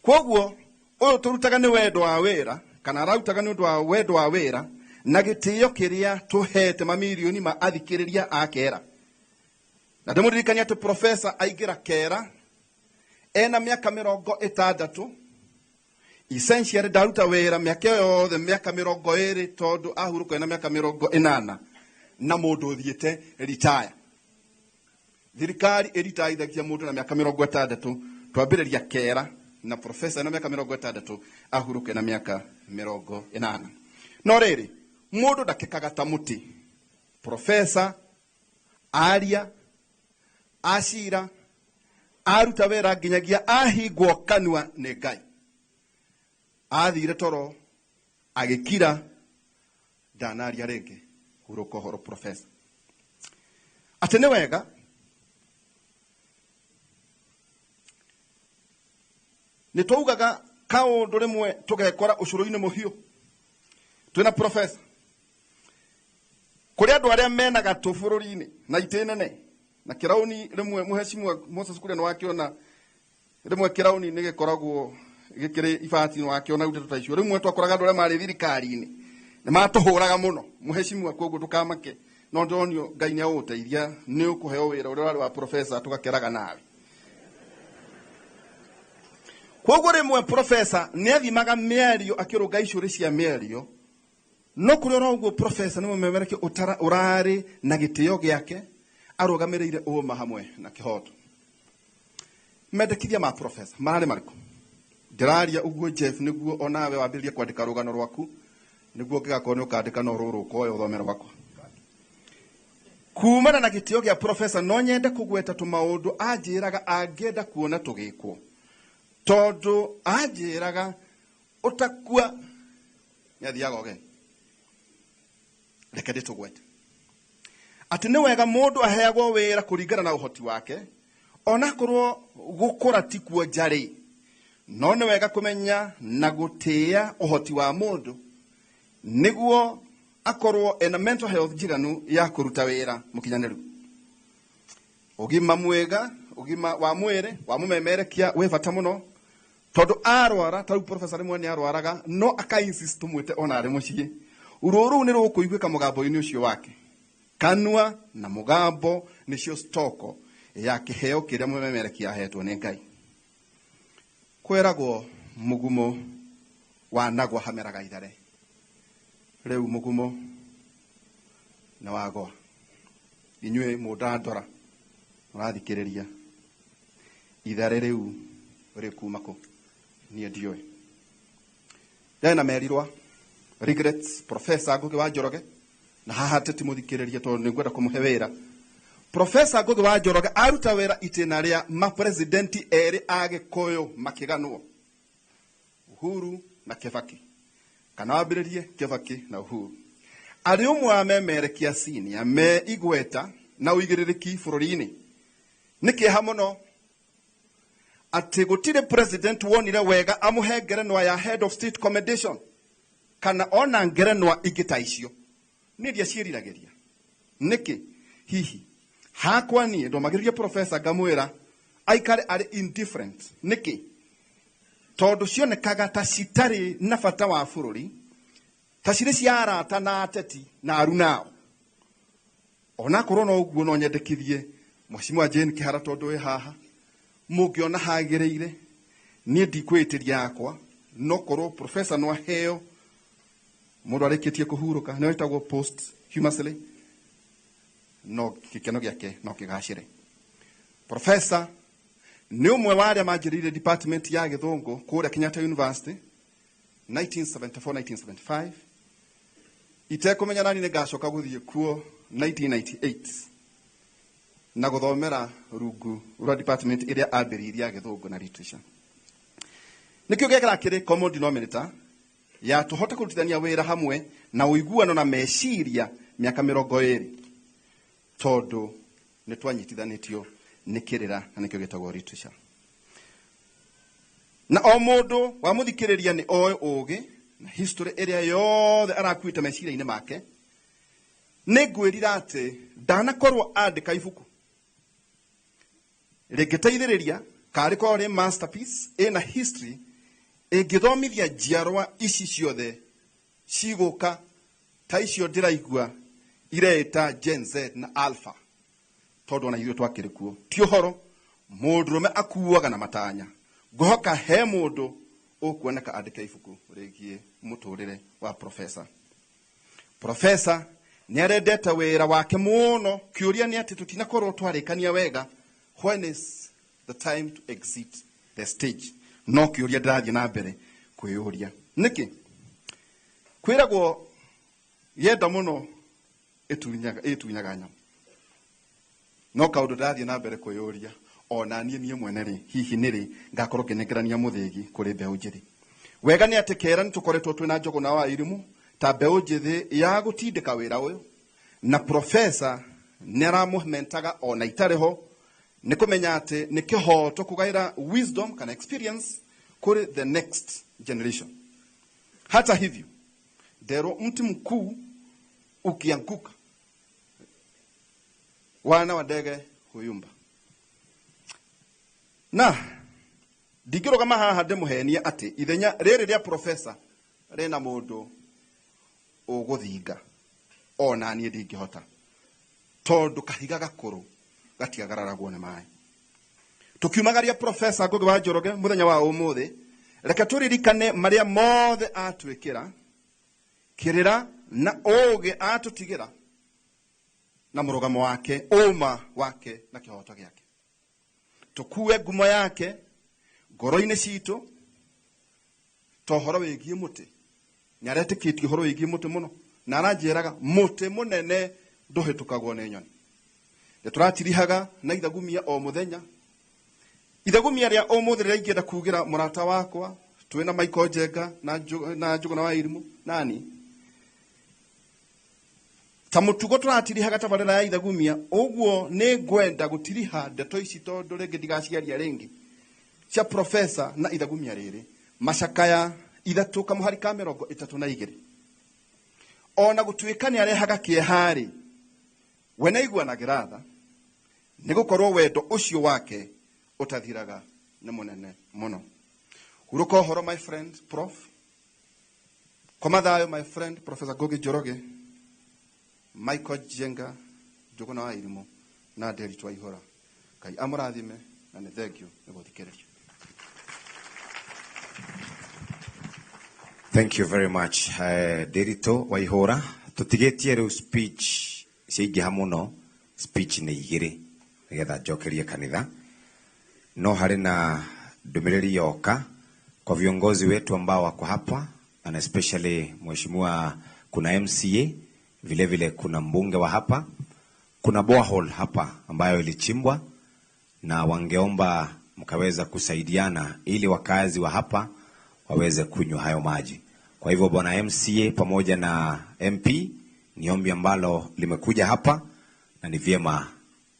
S14: Koguo ũyũ tũrutaga nĩ wendo wa wĩra, kana ararutaga nĩ ũndũ wa wendo wa wĩra na gĩtĩo kĩrĩa tũhete mamirioni ma athikĩrĩria a kera. Na ndĩmũririkanie atĩ professor aingĩra kera ena mĩaka 60. Essentially ndaruta wĩra mĩaka ĩyo yothe mĩaka 20 tondũ ahurũka ena mĩaka 80 na mũndũ ũthiĩte retire. Thirikari ĩritaithagia mũndũ na mĩaka 60, twambĩrĩria kera na professor ena mĩaka 60 ahurũke na mĩaka 80. No rĩrĩ mũndũ ndakĩkaga ta mũtĩ. Professor aria acira aruta wĩra nginyagia ahingwo kanua nĩ Ngai. Athire toro agĩkira ndanaria rĩngĩ. Hurũka ũhoro professor. Atĩ nĩ wega nĩ twaugaga kaũndũ rĩmwe tũgekora ũcũrũ-inĩ mũhiũ twĩna professor. Kũrĩ andũ arĩa mena gatũ bũrũri-inĩ na itĩ nene na kĩrauni rĩmwe mũhecimwa Moses Kuria nĩwakĩona rĩmwe kĩrauni nĩ gĩkoragwo gĩkĩrĩ ibati nĩwakĩona ndeto ta icio. Rĩmwe twakoraga andũ arĩa marĩ thirikari-inĩ nĩ matũhũraga mũno mũhecimwa, koguo ndũkamake. No ndĩronio Ngai nĩ agũgũteithia nĩ ũkũheo wĩra ũrĩa warĩ wa professor tũgakeraga nawe. Koguo rĩmwe professor nĩ athimaga mĩario akĩrũnga icũrĩ cia mĩario, no kũrĩ oro ũguo professor nĩ mũmemerekia ũrarĩ na gĩtĩo gĩake arũgamĩrĩire ũma hamwe na kĩhoto. Mendekithia ma professor mararĩ marĩkũ? Ndĩraria ũguo Jeff nĩguo onawe wambĩrĩrie kwandĩka rũgano rwaku, nĩguo ũngĩgakorwo nĩ ũkandĩka no rũrũ ũkoya ũthome rwakwa. Kumana na gĩtĩo gĩa professor no nyende kũgweta tũmaũndũ anjĩraga angĩenda kuona tũgĩkwo, tondũ anjĩraga ũtakua nĩathiaga ũgeni. Reke ndĩtũgwete atĩ nĩ wega mũndũ aheagwo wĩra kũringana na ũhoti wake, onakorwo gũkũra ti kuo njarĩ, no nĩ wega kũmenya na gũtĩĩa ũhoti wa mũndũ nĩguo akorwo ena mental health njiganu ya kũruta wĩra mũkinyanĩru. Ũgima mwega, ũgima wa mwĩrĩ wa mũmemerekia wĩ bata mũno, tondũ arwara ta rĩu professor rĩmwe nĩ arwaraga no aka insist tũmwĩte ona arĩ mũciĩ. Ruo rũu nĩ rũkũiguĩka mũgambo-inĩ ũcio wake. Kanua na mũgambo nĩcio stoko ya kĩheo kĩrĩa mũmemerekia ahetwo nĩ Ngai. Kwĩragwo mũgumo wanagwa hameraga ithare. Rĩu mũgumo nĩ wagwa. Inyuĩ mũndandora mũrathikĩrĩria, ithare rĩu rĩkuma kũ? Niĩ ndiũĩ. Ndarĩ na merirwa regrets professor Ngugi wa Njoroge, na haha tĩtimũthikĩrĩria tondũ nĩngwenda kũmũhe wĩra. Professor Ngugi wa Njoroge aruta wĩra itĩna rĩa mapresidenti erĩ a Gĩkũyũ makĩganwo, Uhuru na Kibaki, kana wambĩrĩrie Kibaki na Uhuru. Arĩ ũmwe wa memerekia senior me igweta na ũigĩrĩrĩki bũrũri-inĩ. Nĩ kĩeha mũno atĩ gũtirĩ president wonire wega amũhe ngerenwa ya head of state commendation kana ona ngerenwa ingĩ ta icio. Niĩ ndiaciĩriragĩria. Nĩkĩ? Hihi hakwa niĩ ndomagĩrĩria professor ngamwĩra aikare arĩ indifferent. Nĩkĩ? Tondũ cionekaga ta citarĩ na bata wa bũrũri, ta cirĩ cia arata na ateti na arunao. Onakorwo no ũguo no nyendekithie Mheshimiwa Jane Kihara tondũ wĩ haha, mũngĩona hagĩrĩire, niĩ ndikwĩĩtĩria yakwa, No korwo professor no aheo mundu arikitie kuhuruka nĩ wĩtagwo posthumously, no gĩkeno gĩake no kĩgacĩre. Professor nĩ ũmwe wa arĩa manjĩrĩirie department ya gĩthũngũ kũrĩa Kenyatta University 1974-1975. Itekũmenya nani nĩ ngacoka gũthiĩ kuo 1998 na gũthomera rungu rwa department ĩrĩa ambĩrĩirie ya gĩthũngũ na literature. Nĩkĩo gĩekĩra kĩrĩ common denominator ya tũhote kũrutithania wĩra hamwe na ũiguano na meciria mĩaka 20, tondũ nĩ twanyitithanĩtio nĩ kĩrĩra na nĩkĩo gĩtagwo literature. Na o mũndũ wamũthikĩrĩria nĩ oĩ ũgĩ na history ĩrĩa yothe arakuĩte meciria-inĩ make. Nĩ ngwĩrira atĩ ndanakorwo andĩka ibuku rĩngĩteithĩrĩria karĩ korwo rĩ masterpiece ĩna history ĩngĩthomithia njiarwa ici ciothe cigũka ta icio ndĩraigua ireĩta Gen Z na Alpha, tondũ ona ithuĩ twakĩrĩ kuo. Ti ũhoro mũndũrũme akuaga na matanya. Ngũhoka he mũndũ ũkuoneka andĩke ibuku rĩgiĩ mũtũrĩre wa professor. Professor nĩ arendete wĩra wake mũno. Kĩũria nĩ atĩ tũtinakorwo twarĩkania wega when is the time to exit the stage. No kĩũria ndĩrathiĩ na mbere kwĩyũria nĩkĩ kwĩragwo yenda mũno ĩtunyaga nyama. No kaũndũ ndĩrathiĩ na mbere kwĩyũria ona niĩ mwene rĩ, hihi nĩ rĩ ngakorwo ngĩnengerania mũthĩgi kũrĩ mbeũ njĩthĩ. Wega nĩ atĩ kera nĩ tũkoretwo twĩna Njũgũna wa Irimũ ta mbeũ njĩthĩ ya gũtindĩka wĩra ũyũ, na professor nĩ aramũmentaga ona itarĩ ho, nĩ kũmenya atĩ nĩ kĩhoto kũgaĩra wisdom kana experience kũrĩ the next generation. Hata hivyo, nderwo mti mkuu ukianguka wana wa ndege huyumba. Na ndingĩrũgama haha ndĩmũhenie atĩ ithenya rĩrĩ rĩa professor rĩna mũndũ ũgũthinga, ona niĩ ndingĩhota, tondũ kahiga gakũrũ gatiagararagwo nĩ maĩ. Tũkiumagaria professor Ngugi wa Njoroge mũthenya wa ũmũthĩ, reke tũririkane marĩa mothe atwĩkĩra, kĩrĩra na ũũgĩ atũtigĩra, na mũrũgamo wake, ũma wake na kĩhoto gĩake. Tũkue ngumo yake ngoro-inĩ citũ, ta ũhoro wĩgiĩ mũtĩ. Nĩ aretĩkĩtie ũhoro wĩgiĩ mũtĩ mũno, na aranjĩraga mũtĩ mũnene ndũhĩtũkagwo nĩ nyoni. Nĩ tũratirihaga na ithagumia o mũthenya. Ithagumia rĩa ũmũthĩ rĩrĩa ingĩenda kugĩra mũrata wakwa twĩna Michael Njenga na Njũgũna wa Irimũ nani, ta mũtugo tũratirihaga tabarĩra ya ithagumia, ũguo nĩ ngwenda gũtiriha ndeto ici tondũ rĩngĩ ndigaciaria rĩngĩ, cia professor na ithagumia rĩrĩ macakaya 3 kamũhari ka 32. Ona gũtuĩka nĩ arehaga kĩeha-rĩ, we nĩaiguanagĩra tha, nĩ gũkorwo wendo ũcio wake ũtathiraga nĩ mũnene mũno. Hurũka ũhoro my friend prof, koma thayũ my friend Professor Ngugi Njoroge, Michael Njenga, Njũgũna wa Irimũ na Nderitu Waihũra. Ngai amũrathime na nĩ thengiũ nĩ gũthikĩrĩria.
S1: Thank you very much, Nderitu Waihũra. Tũtigĩtie rĩu speech ciaingĩha mũno, speech nĩ 2 nĩgetha njokerie kanitha. No harĩ na ndũmĩrĩri yoka kwa viongozi wetu ambao wako hapa, and especially mheshimiwa, kuna MCA, vile vile kuna mbunge wa hapa, kuna borehole hapa ambayo ilichimbwa, na wangeomba mkaweza kusaidiana ili wakazi wa hapa waweze kunywa hayo maji. Kwa hivyo bwana MCA pamoja na MP, ni ombi ambalo limekuja hapa na ni vyema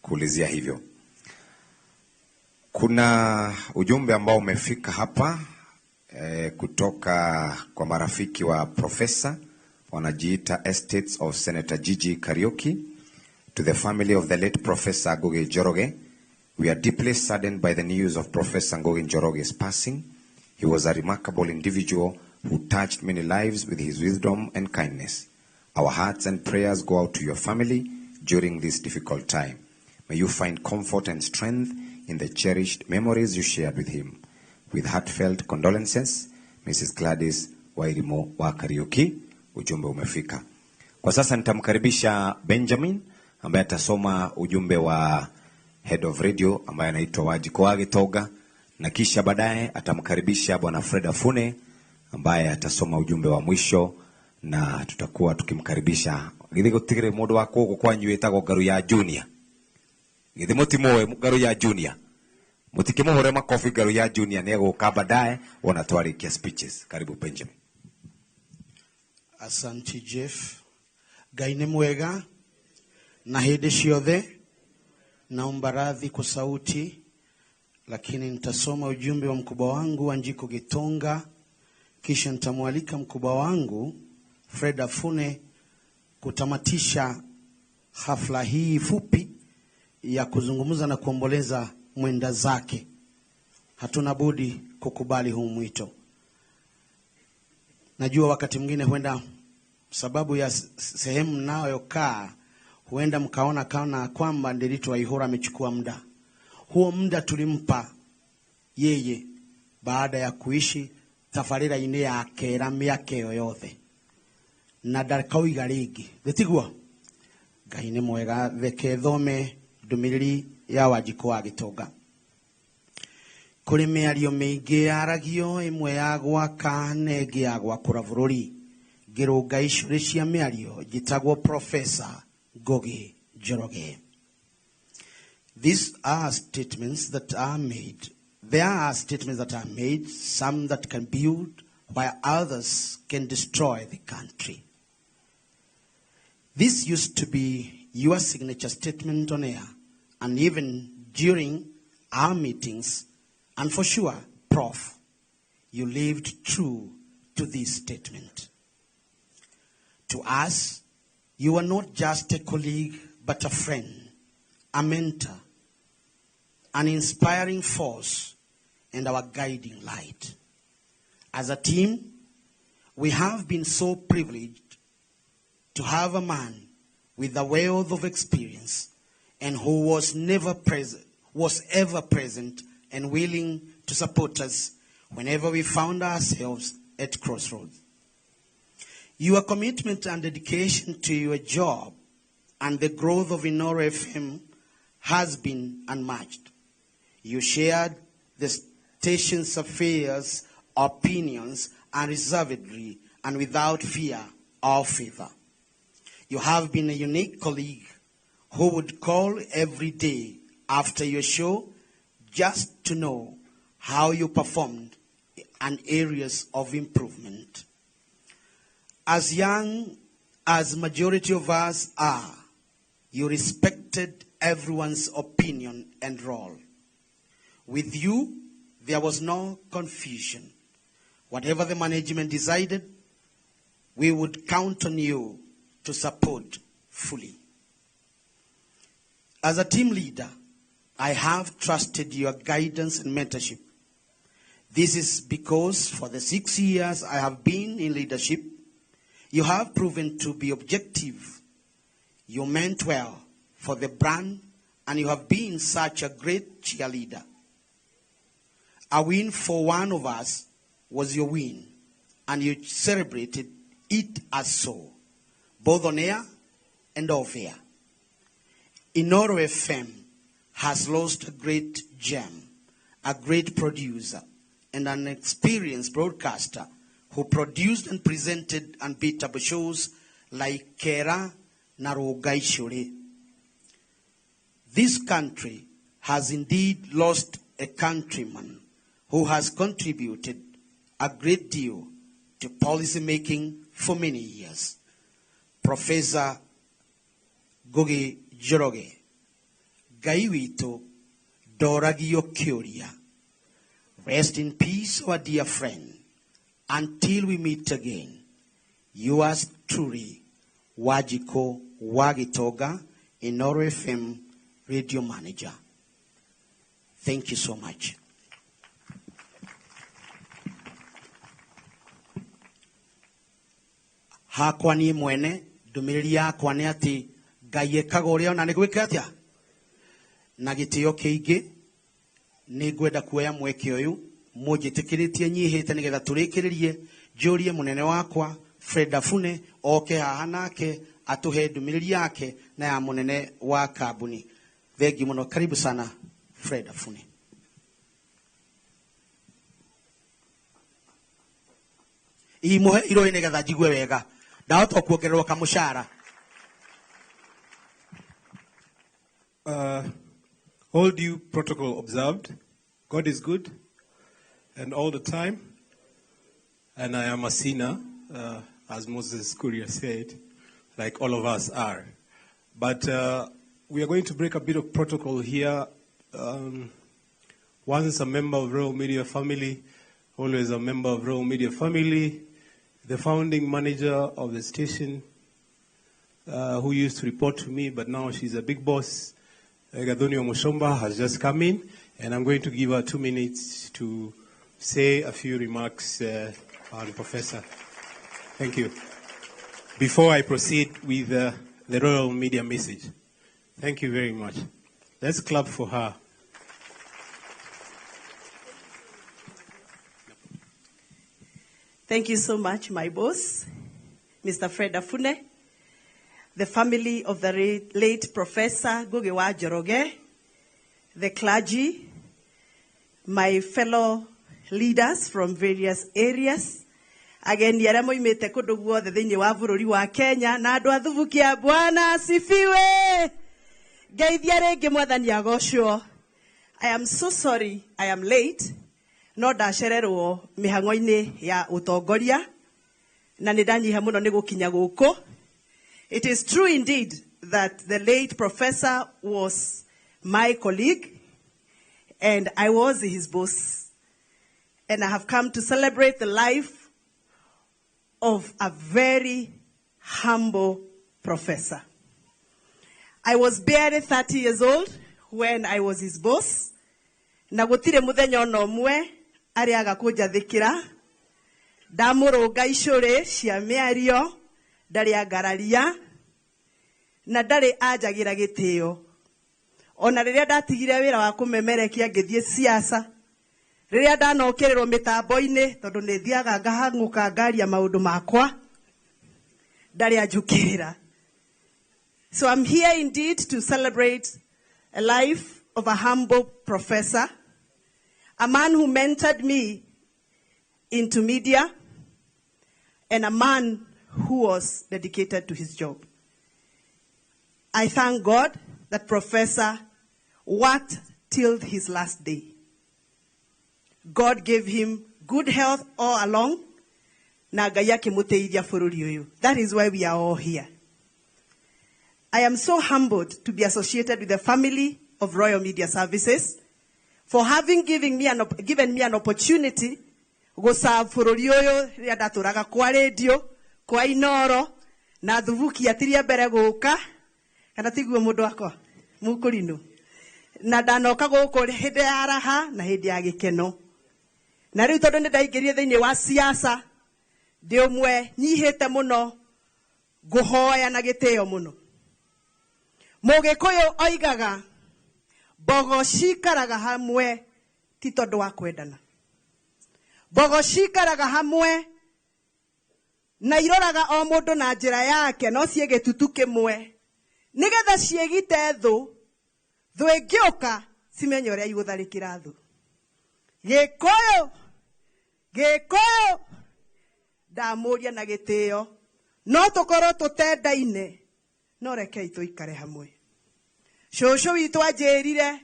S1: kuulizia hivyo. Kuna ujumbe ambao umefika hapa kutoka kwa marafiki wa professor, wanajiita Estates of Senator Gigi Kariuki. To the family of the late Professor Ngugi Njoroge, we are deeply saddened by the news of Professor Ngugi Njoroge's passing. He was a remarkable individual who touched many lives with his wisdom and kindness. Our hearts and prayers go out to your family during this difficult time. May you find comfort and strength in the cherished memories you shared with him. With heartfelt condolences, Mrs. Gladys Wairimu wa Kariuki. Ujumbe umefika. Kwa sasa nitamkaribisha Benjamin ambaye atasoma ujumbe wa Head of Radio ambaye anaitwa Wanjikũ wa Gĩtonga, na kisha baadaye atamkaribisha Bwana Fred Afune ambaye atasoma ujumbe wa mwisho, na tutakuwa tukimkaribisha. Githĩ gũtigĩrĩ mũndũ wa kũgũ kwanyu wĩtagwo Ngaru ya Junior? Githĩ mũtimũĩ Ngaru ya Junior? Mũtikĩmũhũre makobi Ngaru ya Junior, nĩ egũka baadaye wona twarĩkia speeches. Karibu Benjamin.
S16: Asante Jeff. Ngai nĩ mwega na hĩndĩ ciothe. Naomba radhi kwa sauti, lakini nitasoma ujumbe wa mkubwa wangu Wanjiko Gitonga, kisha nitamwalika mkubwa wangu Fred Afune kutamatisha hafla hii fupi ya kuzungumza na kuomboleza mwenda zake. Hatuna budi kukubali huu mwito. Najua wakati mwingine huenda sababu ya sehemu mnayokaa huenda mkaona kana kwamba Nderitu Waihura amechukua muda. Huo muda tulimpa yeye baada ya kuishi tafarira-inĩ yake ra mĩaka ĩyo yothe na ndakauiga rĩngĩ. Gĩtiguo? Ngai nĩ mwega. Reke thome ndũmĩrĩri ya Wanjikũ wa Gĩtonga. Kũrĩ mĩario mĩingĩ yaragio, ĩmwe ya gwaka na ĩngĩ ya gwakũra bũrũri. Ngĩrũnga icũrĩ cia mĩario, njĩtagwo Professor Ngugi Njoroge. These are statements that are made. There are statements that are made, some that can build, while others can destroy the country. This used to be your signature statement on air, and even during our meetings, and for sure, Prof, you lived true to this statement. To us, you were not just a colleague, but a friend, a mentor, an inspiring force, and our guiding light. As a team, we have been so privileged to have a man with a wealth of experience and who was never present, was ever present and willing to support us whenever we found ourselves at crossroads. Your commitment and dedication to your job and the growth of Inooro FM has been unmatched. You shared the station's affairs, opinions, unreservedly and without fear or favor. You have been a unique colleague who would call every day after your show just to know how you performed and areas of improvement. As young as majority of us are, you respected everyone's opinion and role. With you, there was no confusion. Whatever the management decided, we would count on you to support fully. As a team leader, I have trusted your guidance and mentorship. This is because for the 6 years I have been in leadership, you have proven to be objective. You meant well for the brand, and you have been such a great cheerleader. A win for one of us was your win, and you celebrated it as so, both on air and off air. Inooro FM has lost a great gem, a great producer, and an experienced broadcaster who produced and presented unbeatable shows like Kera na Rũnga Icũrĩ. This country has indeed lost a countryman who has contributed a great deal to policy making for many years. Professor Ngugi Njoroge, Ngai witũ ndoragio kĩũria. Rest in peace, our dear friend. Until we meet again, yours truly, Wanjikũ wa Gĩtonga, Inooro FM radio manager. Thank you so much. Hakwa niĩ mwene, ndũmĩrĩri yakwa nĩ atĩ Ngai ekaga ũrĩa ona nĩ gwĩka atĩa? Na gĩtĩo kĩingĩ, nĩ ngwenda kuoya mweke ũyũ Mũnjĩtĩkĩrĩtie nyihĩte nĩgetha tũrĩkĩrĩrie, njũrie mũnene wakwa Fred Afune oke haha nake atũhe ndũmĩrĩri yake na ya mũnene wa kambuni. Thengiũ mũno, karibu sana Fred Afune. Imũhe irũĩ nĩgetha njigue wega, ndahota kuongererwo kamũcara.
S17: All due protocol observed. God is good, and all the time. And I am a sinner, as Moses Kuria said, like all of us are. But we are going to break a bit of protocol here. Once a member of Royal Media family, always a member of Royal Media family, the founding manager of the station, who used to report to me, but now she's a big boss, Gathoni Wamuchomba, has just come in, and I'm going to give her 2 minutes to say a few remarks on Professor. Thank you. Before I proceed with the Royal Media message. Thank you very much. Let's clap for her.
S18: Thank you so much, my boss, Mr. Fred Afune, the family of the late Professor Ngugi wa Njoroge, the clergy, my fellow leaders from various areas, ageni arĩa moimĩte kũndũ guothe thĩinĩ wa bũrũri wa Kenya, na andũ a Thubukia, Bwana asifiwe. Ngeithia rĩngĩ, mwathani agocwo. I am so sorry I am late, no ndacererwo mĩhang'o-inĩ ya ũtongoria na nĩ ndanyiha mũno nĩ gũkinya gũkũ. It is true indeed that the late professor was my colleague and I was his boss. And I have come to celebrate the life of a very humble professor. I was barely 30 years old when I was his boss. Na gũtirĩ mũthenya ona ũmwe arĩaga kũnjathĩkĩra. Ndamũrũnga icũrĩ cia mĩario, ndarĩ angararia, na ndarĩ anjagĩra gĩtĩo. Ona rĩrĩa ndatigire wĩra wa kũmemerekia ngĩthiĩ siasa, rĩrĩa ndanokĩrĩrwo mĩtambo-inĩ, tondũ nĩ thiaga ngahang'ũka ngaria maũndũ makwa, ndarĩ anjũkĩrĩra. So I'm here indeed to celebrate a life of a humble professor, a man who mentored me into media, and a man who was dedicated to his job. I thank God that Professor worked till his last day. God gave him good health all along, na Ngai akĩmũteithia bũrũri ũyũ. That is why we are all here. I am so humbled to be associated with the family of Royal Media Services for having given me an opportunity gũserve bũrũri ũyũ rĩrĩa ndatũraga kwa radio, kwa Inoro, na Thubukia tiria mbere gũka, kana tiguo mũndũ wakwa mũkũrinũ, na ndanoka gũkũ hĩndĩ ya raha na hĩndĩ ya gĩkeno. Na rĩu tondũ nĩ ndaingĩrire thĩinĩ wa siasa, ndĩ ũmwe nyihĩte mũno, ngũhoya na gĩtĩo mũno. Mũgĩkũyũ oigaga mbogo cikaraga hamwe ti tondũ wa kwendana. Mbogo cikaraga hamwe na iroraga o mũndũ na njĩra yake, no ciĩ gĩtutu kĩmwe, nĩgetha ciĩgite thũ, thũ ĩngĩũka cimenye ũrĩa igũtharĩkĩra thũ. Gĩkũyũ, Gĩkũyũ, ndamũria na gĩtĩo, no tũkorwo tũtendaine, no rekei tũikare hamwe. Cũcũ witũ anjĩrire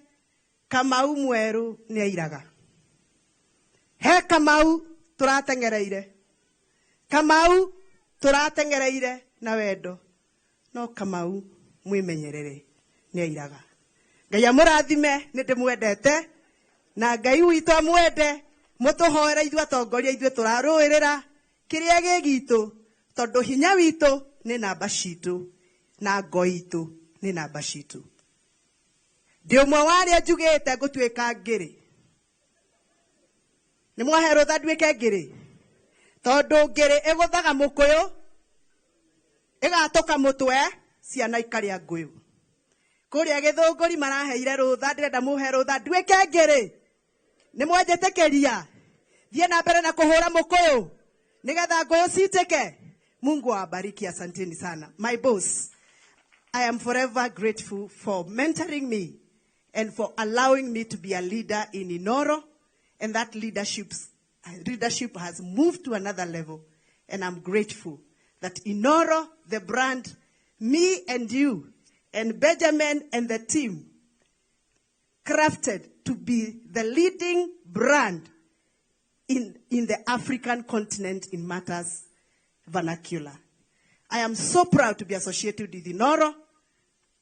S18: Kamau mwerũ nĩ airaga. He Kamau tũrateng'ereire, Kamau tũrateng'ereire na wendo, no Kamau mwĩmenyerere nĩ airaga. Ngai amũrathime, nĩ ndĩmwendete, na Ngai witũ amwende, mũtũhoere ithuĩ atongoria, ithuĩ tũrarũĩrĩra kĩrĩa gĩ gitũ, tondũ hinya witũ nĩ namba citũ na ngo itũ nĩ namba citũ. Ndĩ ũmwe wa arĩa njugĩte ngũtuĩka ngĩrĩ. Nĩ mwahe rũtha nduĩke ngĩrĩ, tondũ ngĩrĩ ĩgũthaga mũkũyũ, ĩgatũka mũtwe, ciana ikarĩa ngũyũ. Kũrĩa Gĩthũngũri maraheire rũtha, ndĩrenda mũhe rũtha nduĩke ngĩrĩ. Nĩ mwanjĩtĩkĩria? Thiĩ na mbere na kũhũra mũkũyũ nĩgetha ngũyũ citĩke. Mungu awabariki, asanteni sana. My boss, I am forever grateful for mentoring me and for allowing me to be a leader in Inoro, and that leadership has moved to another level, and I'm grateful that Inoro, the brand, me and you, and Benjamin and the team crafted to be the leading brand in the African continent in matters vernacular. I am so proud to be associated with Inoro.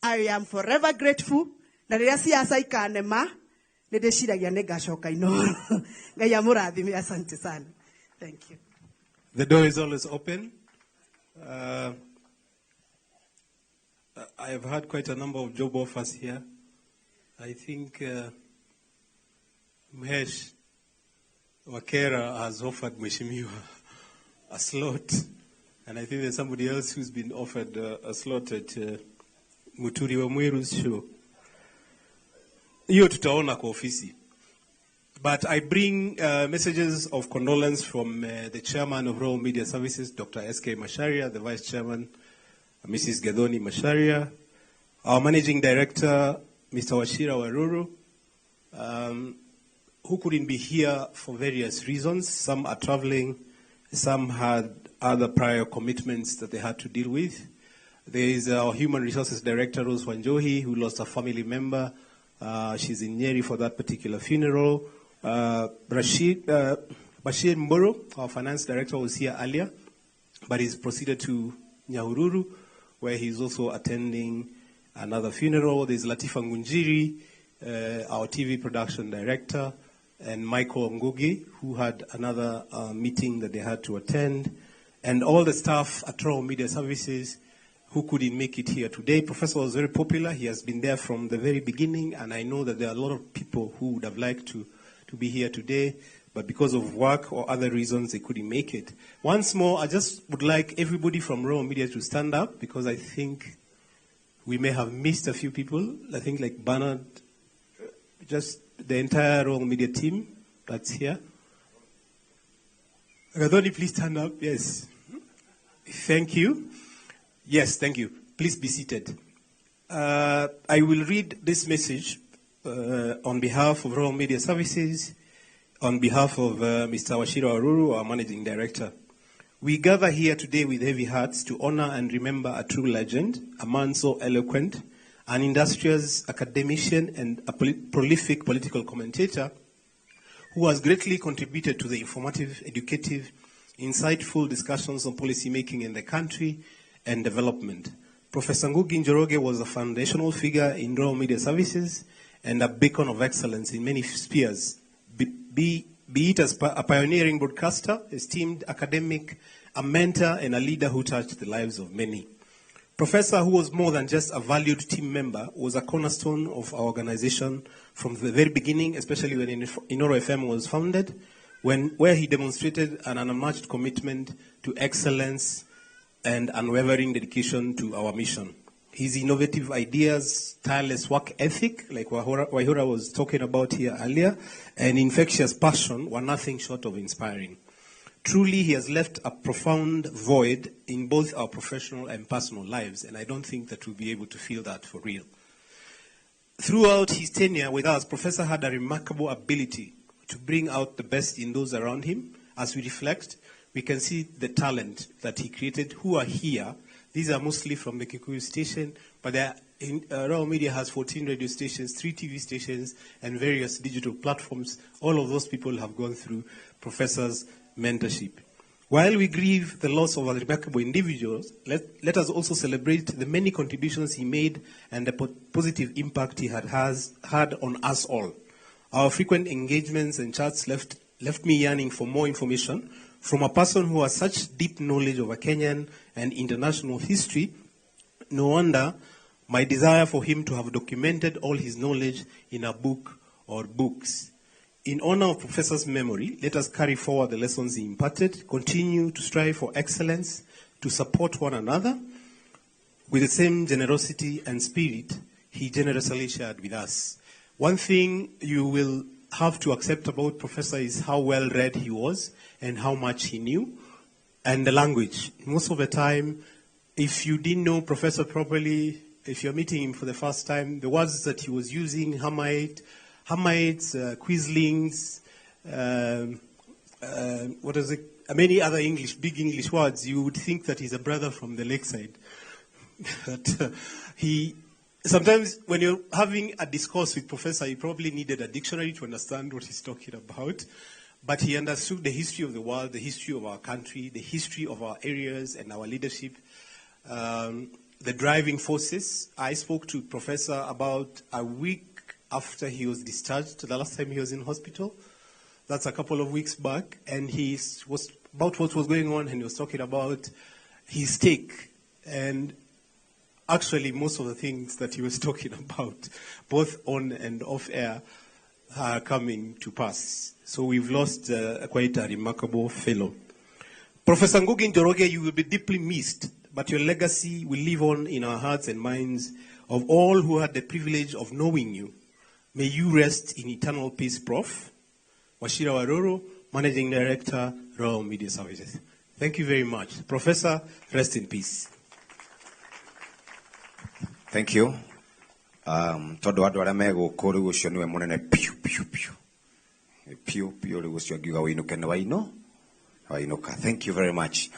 S18: I am forever grateful. Na rĩrĩa siasa ikanema, nĩ ndĩciragia nĩ ngacoka Inoro. Ngai amũrathime, asante sana. Thank you.
S17: The door is always open. I have had quite a number of job offers here. I think Mhesh Wakera has offered Mheshimiwa a slot. And I think there's somebody else who's been offered a slot at Muturi Wamweru's show. Hiyo tutaona kwa ofisi. But I bring messages of condolence from the chairman of Royal Media Services, Dr. S.K. Macharia, the vice chairman, Mrs. Gathoni Macharia, our managing director, Mr. Wachira Waruru, who couldn't be here for various reasons. Some are traveling, some had other prior commitments that they had to deal with. There is our human resources director, Rose Wanjohi, who lost a family member. She's in Nyeri for that particular funeral. Bashir Mboro, our finance director, was here earlier, but he's proceeded to Nyahururu, where he's also attending another funeral. There's Latifa Ngunjiri, our TV production director, and Michael Ngugi, who had another meeting that they had to attend, and all the staff at Royal Media Services who couldn't make it here today. Professor was very popular. He has been there from the very beginning, and I know that there are a lot of people who would have liked to be here today, but because of work or other reasons, they couldn't make it. Once more, I just would like everybody from Royal Media to stand up, because I think we may have missed a few people. I think like Bernard, just the entire Royal Media team that's here. Gathoni, please stand up. Yes. Thank you. Yes, thank you. Please be seated. I will read this message on behalf of Royal Media Services, on behalf of Mr. Wachira Waruru, our managing director. We gather here today with heavy hearts to honor and remember a true legend, a man so eloquent, an industrious academician and a prolific political commentator who has greatly contributed to the informative, educative, insightful discussions on policy making in the country and development. Professor Ngugi Njoroge was a foundational figure in Royal Media Services and a beacon of excellence in many spheres, be it as a pioneering broadcaster, esteemed academic, a mentor, and a leader who touched the lives of many. Professor, who was more than just a valued team member, was a cornerstone of our organization from the very beginning, especially when Inoro FM was founded, where he demonstrated an unmatched commitment to excellence and unwavering dedication to our mission. His innovative ideas, tireless work ethic, like Waihura was talking about here earlier, and infectious passion were nothing short of inspiring. Truly, he has left a profound void in both our professional and personal lives, and I don't think that we'll be able to feel that for real. Throughout his tenure with us, Professor had a remarkable ability to bring out the best in those around him. As we reflect, we can see the talent that he created who are here. These are mostly from the Kikuyu station, but Royal Media has 14 radio stations, 3 TV stations, and various digital platforms. All of those people have gone through Professor's mentorship. While we grieve the loss of our remarkable individuals, let us also celebrate the many contributions he made and the positive impact he has had on us all. Our frequent engagements and chats left me yearning for more information from a person who has such deep knowledge of a Kenyan and international history. No wonder my desire for him to have documented all his knowledge in a book or books. In honor of Professor's memory, let us carry forward the lessons he imparted, continue to strive for excellence, to support one another with the same generosity and spirit he generously shared with us. One thing you will have to accept about Professor is how well read he was and how much he knew, and the language. Most of the time, if you didn't know Professor properly, if you're meeting him for the first time, the words that he was using, Hamites, Quislings, what is it? Many other English, big English words, you would think that he's a brother from the lakeside. But he, sometimes when you're having a discourse with Professor, he probably needed a dictionary to understand what he's talking about. But he understood the history of the world, the history of our country, the history of our areas and our leadership, the driving forces. I spoke to Professor about a week after he was discharged, the last time he was in hospital. That's a couple of weeks back. And he was about what was going on, and he was talking about his take. And actually, most of the things that he was talking about, both on and off air, are coming to pass. So we've lost quite a remarkable fellow. Professor Ngugi Njoroge, you will be deeply missed, but your legacy will live on in our hearts and minds of all who had the privilege of knowing you. May you rest in eternal peace, Prof. Wachira Waruru, Managing Director, Royal Media Services. Thank you very much. Professor, rest in peace.
S1: Thank you. Tondu andu aria me guku riu ucio niwe munene piu piu piu piu piu riu ucio ngiuga wiinuke ni waino wainuka. Thank you very much.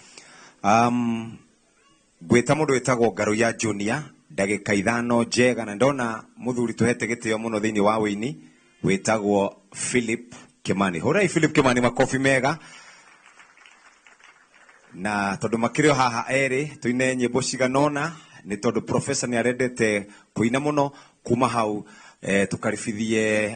S1: Ngwita mundu witagwo Ngaruiya Junior ndagika 5 njega, na ndona muthuri tuhete gitio muno thiini wa wini witagwo Philip Kimani. Hurai Philip Kimani makofi mega. Na tondu makiri o haha eri tuine nyimbo ciganona ni tondu professor ni arendete kuina muno kuma hau tukaribithie